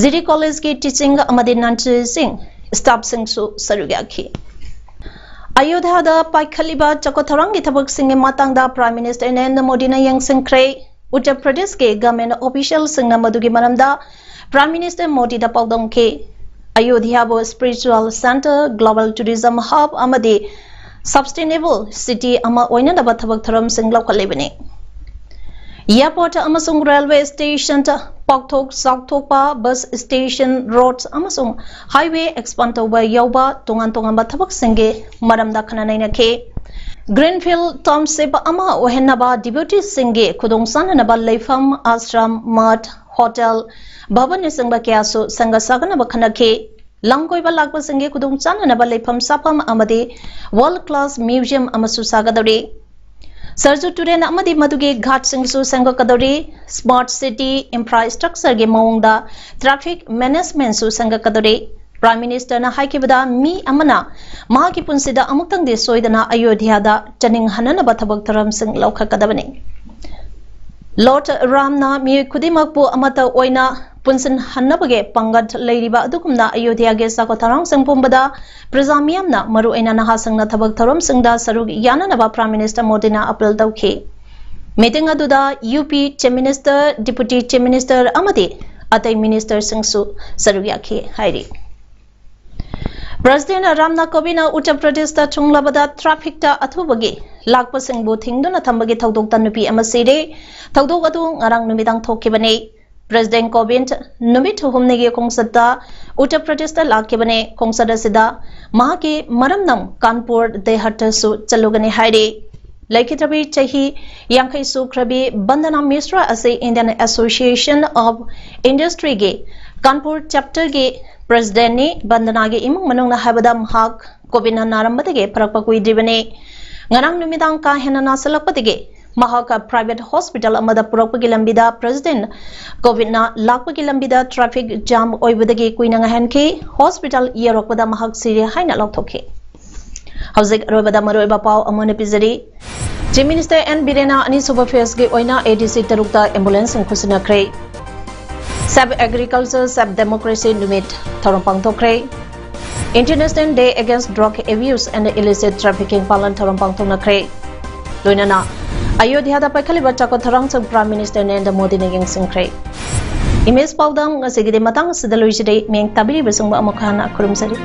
ꯖꯤꯔꯤ collegeꯀꯤ teaching ꯑꯃꯗꯤ non teaching staffꯁꯤꯡꯁꯨ ꯁꯔꯨꯛ ꯌꯥꯈꯤ꯫ ꯑꯌꯣꯙ꯭ꯌꯥꯗ ꯄꯥꯏꯈꯠꯂꯤꯕ ꯆꯥꯎꯈꯠ ꯊꯧꯔꯥꯡꯒꯤ ꯊꯕꯛꯁꯤꯡꯒꯤ ꯃꯇꯥꯡꯗ Prime Minister ꯅꯔꯦꯟꯗ꯭ꯔ ꯃꯣꯗꯤꯅ ꯌꯦꯡꯁꯤꯟꯈ꯭ꯔꯦ꯫ ꯎꯠꯇꯔ ꯄ꯭ꯔꯗꯦꯁꯀꯤ government officialꯁꯤꯡꯅ ꯃꯗꯨꯒꯤ ꯃꯔꯝꯗ Prime Minister ꯃꯣꯗꯤꯗ ꯄꯥꯎꯗꯝꯈꯤ꯫ ꯑꯌꯣꯙ꯭ꯌꯥꯕꯨ spiritual centre, global tourism hub ꯑꯃꯗꯤ sustainable city ꯑꯃ ꯑꯣꯏꯅꯅꯕ ꯊꯕꯛ ꯊꯧꯔꯝꯁꯤꯡ ꯂꯧꯈꯠꯂꯤꯕꯅꯤ꯫ Airport ꯑꯃꯁꯨꯡ railway stationꯗ ꯄꯥꯛꯊꯣꯛ ꯆꯥꯎꯊꯣꯛꯄ, bus station, roads ꯑꯃꯁꯨꯡ highway expand ꯇꯧꯕ ꯌꯥꯎꯕ ꯇꯣꯉꯥꯟ ꯇꯣꯉꯥꯟꯕ ꯊꯕꯛꯁꯤꯡꯒꯤ ꯃꯔꯝꯗ ꯈꯟꯅ ꯅꯩꯅꯈꯤ꯫ Greenfield township ꯑꯃ ꯑꯣꯏꯍꯟꯅꯕ devoteeꯁꯤꯡꯒꯤ ꯈꯨꯗꯣꯡꯆꯥꯅꯅꯕ ꯂꯩꯐꯝ, ashram, ꯃꯊ, hotel, ꯚꯕꯟꯅꯆꯤꯡꯕ ꯀꯌꯥꯁꯨ ꯁꯦꯝꯒꯠ ꯁꯥꯒꯠꯅꯕ ꯈꯟꯅꯈꯤ꯫ ꯂꯝ ꯀꯣꯏꯕ ꯂꯥꯛꯄꯁꯤꯡꯒꯤ ꯈꯨꯗꯣꯡꯆꯥꯅꯅꯕ ꯂꯩꯐꯝ ꯆꯥꯐꯝ ꯑꯃꯗꯤ world class museum ꯑꯃꯁꯨ ꯁꯥꯒꯗꯧꯔꯤ꯫ ꯁꯔꯖꯨ ꯇꯨꯔꯦꯜ ꯑꯃꯗꯤ ꯃꯗꯨꯒꯤ ꯘꯥꯠꯁꯤꯡꯁꯨ ꯁꯦꯝꯒꯠꯀꯗꯧꯔꯤ꯫ Smart city infrastructureꯒꯤ ꯃꯑꯣꯡꯗ traffic managementꯁꯨ ꯁꯦꯝꯒꯠꯀꯗꯧꯔꯤ꯫ Prime Ministerꯅ ꯍꯥꯏꯈꯤꯕꯗ, ꯃꯤ ꯑꯃꯅ ꯃꯍꯥꯛꯀꯤ ꯄꯨꯟꯁꯤꯗ ꯑꯃꯨꯛꯇꯪꯗꯤ ꯁꯣꯏꯗꯅ ꯑꯌꯣꯙ꯭ꯌꯥꯗ ꯆꯠꯅꯤꯡꯍꯟꯅꯅꯕ ꯊꯕꯛ ꯊꯧꯔꯝꯁꯤꯡ ꯂꯧꯈꯠꯀꯗꯕꯅꯤ꯫ Lord ꯔꯥꯝꯅ ꯃꯤꯑꯣꯏ ꯈꯨꯗꯤꯡꯃꯛꯄꯨ ꯑꯃꯠꯇ ꯑꯣꯏꯅ ꯄꯨꯟꯁꯤꯟꯍꯟꯅꯕꯒꯤ ꯄꯥꯡꯒꯜ ꯂꯩꯔꯤꯕ ꯑꯗꯨꯒꯨꯝꯅ ꯑꯌꯣꯙ꯭ꯌꯥꯒꯤ ꯆꯥꯎꯈꯠ ꯊꯧꯔꯥꯡꯁꯤꯡ ꯄꯨꯝꯕꯗ ꯄ꯭ꯔꯖꯥ ꯃꯤꯌꯥꯝꯅ, ꯃꯔꯨꯑꯣꯏꯅ ꯅꯍꯥꯁꯤꯡꯅ ꯊꯕꯛ ꯊꯧꯔꯝꯁꯤꯡꯗ ꯁꯔꯨꯛ ꯌꯥꯅꯅꯕ Prime Minister ꯃꯣꯗꯤꯅ appeal ꯇꯧꯈꯤ꯫ Meeting ꯑꯗꯨꯗ UP Chief Minister, Deputy Chief Minister ꯑꯃꯗꯤ ꯑꯇꯩ ministerꯁꯤꯡꯁꯨ ꯁꯔꯨꯛ ꯌꯥꯈꯤ ꯍꯥꯏꯔꯤ꯫ President ꯔꯥꯝꯅꯥꯊ ꯀꯣꯕꯤꯟꯗꯅ ꯎꯠꯇꯔ ꯄ꯭ꯔꯗꯦꯁꯇ ꯊꯨꯡꯂꯕꯗ trafficꯇ ꯑꯊꯨꯕꯒꯤ ꯂꯥꯛꯄꯁꯤꯡꯕꯨ ꯊꯤꯡꯗꯨꯅ ꯊꯝꯕꯒꯤ ꯊꯧꯗꯣꯛꯇ ꯅꯨꯄꯤ ꯑꯃ ꯁꯤꯔꯦ꯫ ꯊꯧꯗꯣꯛ ꯑꯗꯨ ꯉꯔꯥꯡ ꯅꯨꯃꯤꯗꯥꯡ ꯊꯣꯛꯈꯤꯕꯅꯤ꯫ President ꯀꯣꯕꯤꯟꯗ ꯅꯨꯃꯤꯠ ꯍꯨꯝꯅꯤꯒꯤ ꯈꯣꯡꯆꯠꯇ ꯎꯠꯇꯔ ꯄ꯭ꯔꯗꯦꯁꯇ ꯂꯥꯛꯈꯤꯕꯅꯤ꯫ ꯈꯣꯡꯆꯠ ꯑꯁꯤꯗ ꯃꯍꯥꯛꯀꯤ ꯃꯔꯝꯅꯝ ꯀꯥꯟꯄꯨꯔ ꯗꯦꯍꯥꯠꯇꯁꯨ ꯆꯠꯂꯨꯒꯅꯤ ꯍꯥꯏꯔꯤ꯫ ꯂꯩꯈꯤꯗ꯭ꯔꯕꯤ ꯆꯍꯤ ꯌꯥꯡꯈꯩ ꯁꯨꯈ꯭ꯔꯕꯤ ꯕꯟꯗꯅꯥ ꯃꯤꯁ꯭ꯔꯥ ꯑꯁꯤ Indian Association of Industryꯒꯤ ꯀꯥꯟꯄꯨꯔ chapterꯒꯤ presidentꯅꯤ꯫ ꯕꯟꯗꯅꯥꯒꯤ ꯏꯃꯨꯡ ꯃꯅꯨꯡꯅ ꯍꯥꯏꯕꯗ ꯃꯍꯥꯛ ꯀꯣꯕꯤꯗꯅ ꯅꯥꯔꯝꯕꯗꯒꯤ ꯐꯔꯛꯄ ꯀꯨꯏꯗ꯭ꯔꯤꯕꯅꯤ꯫ ꯉꯔꯥꯡ ꯅꯨꯃꯤꯗꯥꯡ ꯀꯥ ꯍꯦꯟꯅ ꯅꯥꯁꯤꯜꯂꯛꯄꯗꯒꯤ ꯃꯍꯥꯛ private hospital ꯑꯃꯗ ꯄꯨꯔꯛꯄꯒꯤ ꯂꯝꯕꯤꯗ President ꯀꯣꯕꯤꯗꯅ ꯂꯥꯛꯄꯒꯤ ꯂꯝꯕꯤꯗ traffic jam ꯑꯣꯏꯕꯗꯒꯤ ꯀꯨꯏꯅ ꯉꯥꯏꯍꯟꯈꯤ꯫ Hospital ꯌꯧꯔꯛꯄꯗ ꯃꯍꯥꯛ ꯁꯤꯔꯦ ꯍꯥꯏꯅ ꯂꯥꯎꯊꯣꯛꯈꯤ꯫ ꯍꯧꯖꯤꯛ ꯑꯔꯣꯏꯕꯗ ꯃꯔꯨꯑꯣꯏꯕ ꯄꯥꯎ ꯑꯃꯨꯛ ꯍꯟꯅ ꯄꯤꯖꯔꯤ꯫ Chief Minister ꯑꯦꯟ ꯕꯤꯔꯦꯟꯅ ꯑꯅꯤꯁꯨꯕ phaseꯀꯤ ꯑꯣꯏꯅ ADC ꯇꯔꯨꯛꯇ ambulanceꯁꯤꯡ ꯈꯨꯠꯁꯤꯟꯅꯈ꯭ꯔꯦ꯫ Save Agriculture, Save Democracy ꯅꯨꯃꯤꯠ ꯊꯧꯔꯝ ꯄꯥꯡꯊꯣꯛꯈ꯭ꯔꯦ꯫ International Day Against Drug Abuse and Illicit Trafficking ꯄꯥꯂꯟ ꯊꯧꯔꯝ ꯄꯥꯡꯊꯣꯛꯅꯈ꯭ꯔꯦ꯫ ꯂꯣꯏꯅꯅ ꯑꯌꯣꯙ꯭ꯌꯥꯗ ꯄꯥꯏꯈꯠꯂꯤꯕ ꯆꯥꯎꯈꯠ ꯊꯧꯔꯥꯡꯁꯤꯡ Prime Minister ꯅꯔꯦꯟꯗ꯭ꯔ ꯃꯣꯗꯤꯅ ꯌꯦꯡꯁꯤꯟꯈ꯭ꯔꯦ꯫ Image ꯄꯥꯎꯗꯝ ꯉꯁꯤꯒꯤꯗꯤ ꯃꯇꯥꯡ ꯑꯁꯤꯗ ꯂꯣꯏꯁꯤꯜꯂꯤ꯫ ꯃꯤꯠꯌꯦꯡ ꯇꯥꯕꯤꯔꯤꯕꯁꯤꯡꯕꯨ ꯑꯃꯨꯛ ꯍꯟꯅ ꯈꯨꯔꯨꯝꯖꯔꯤ꯫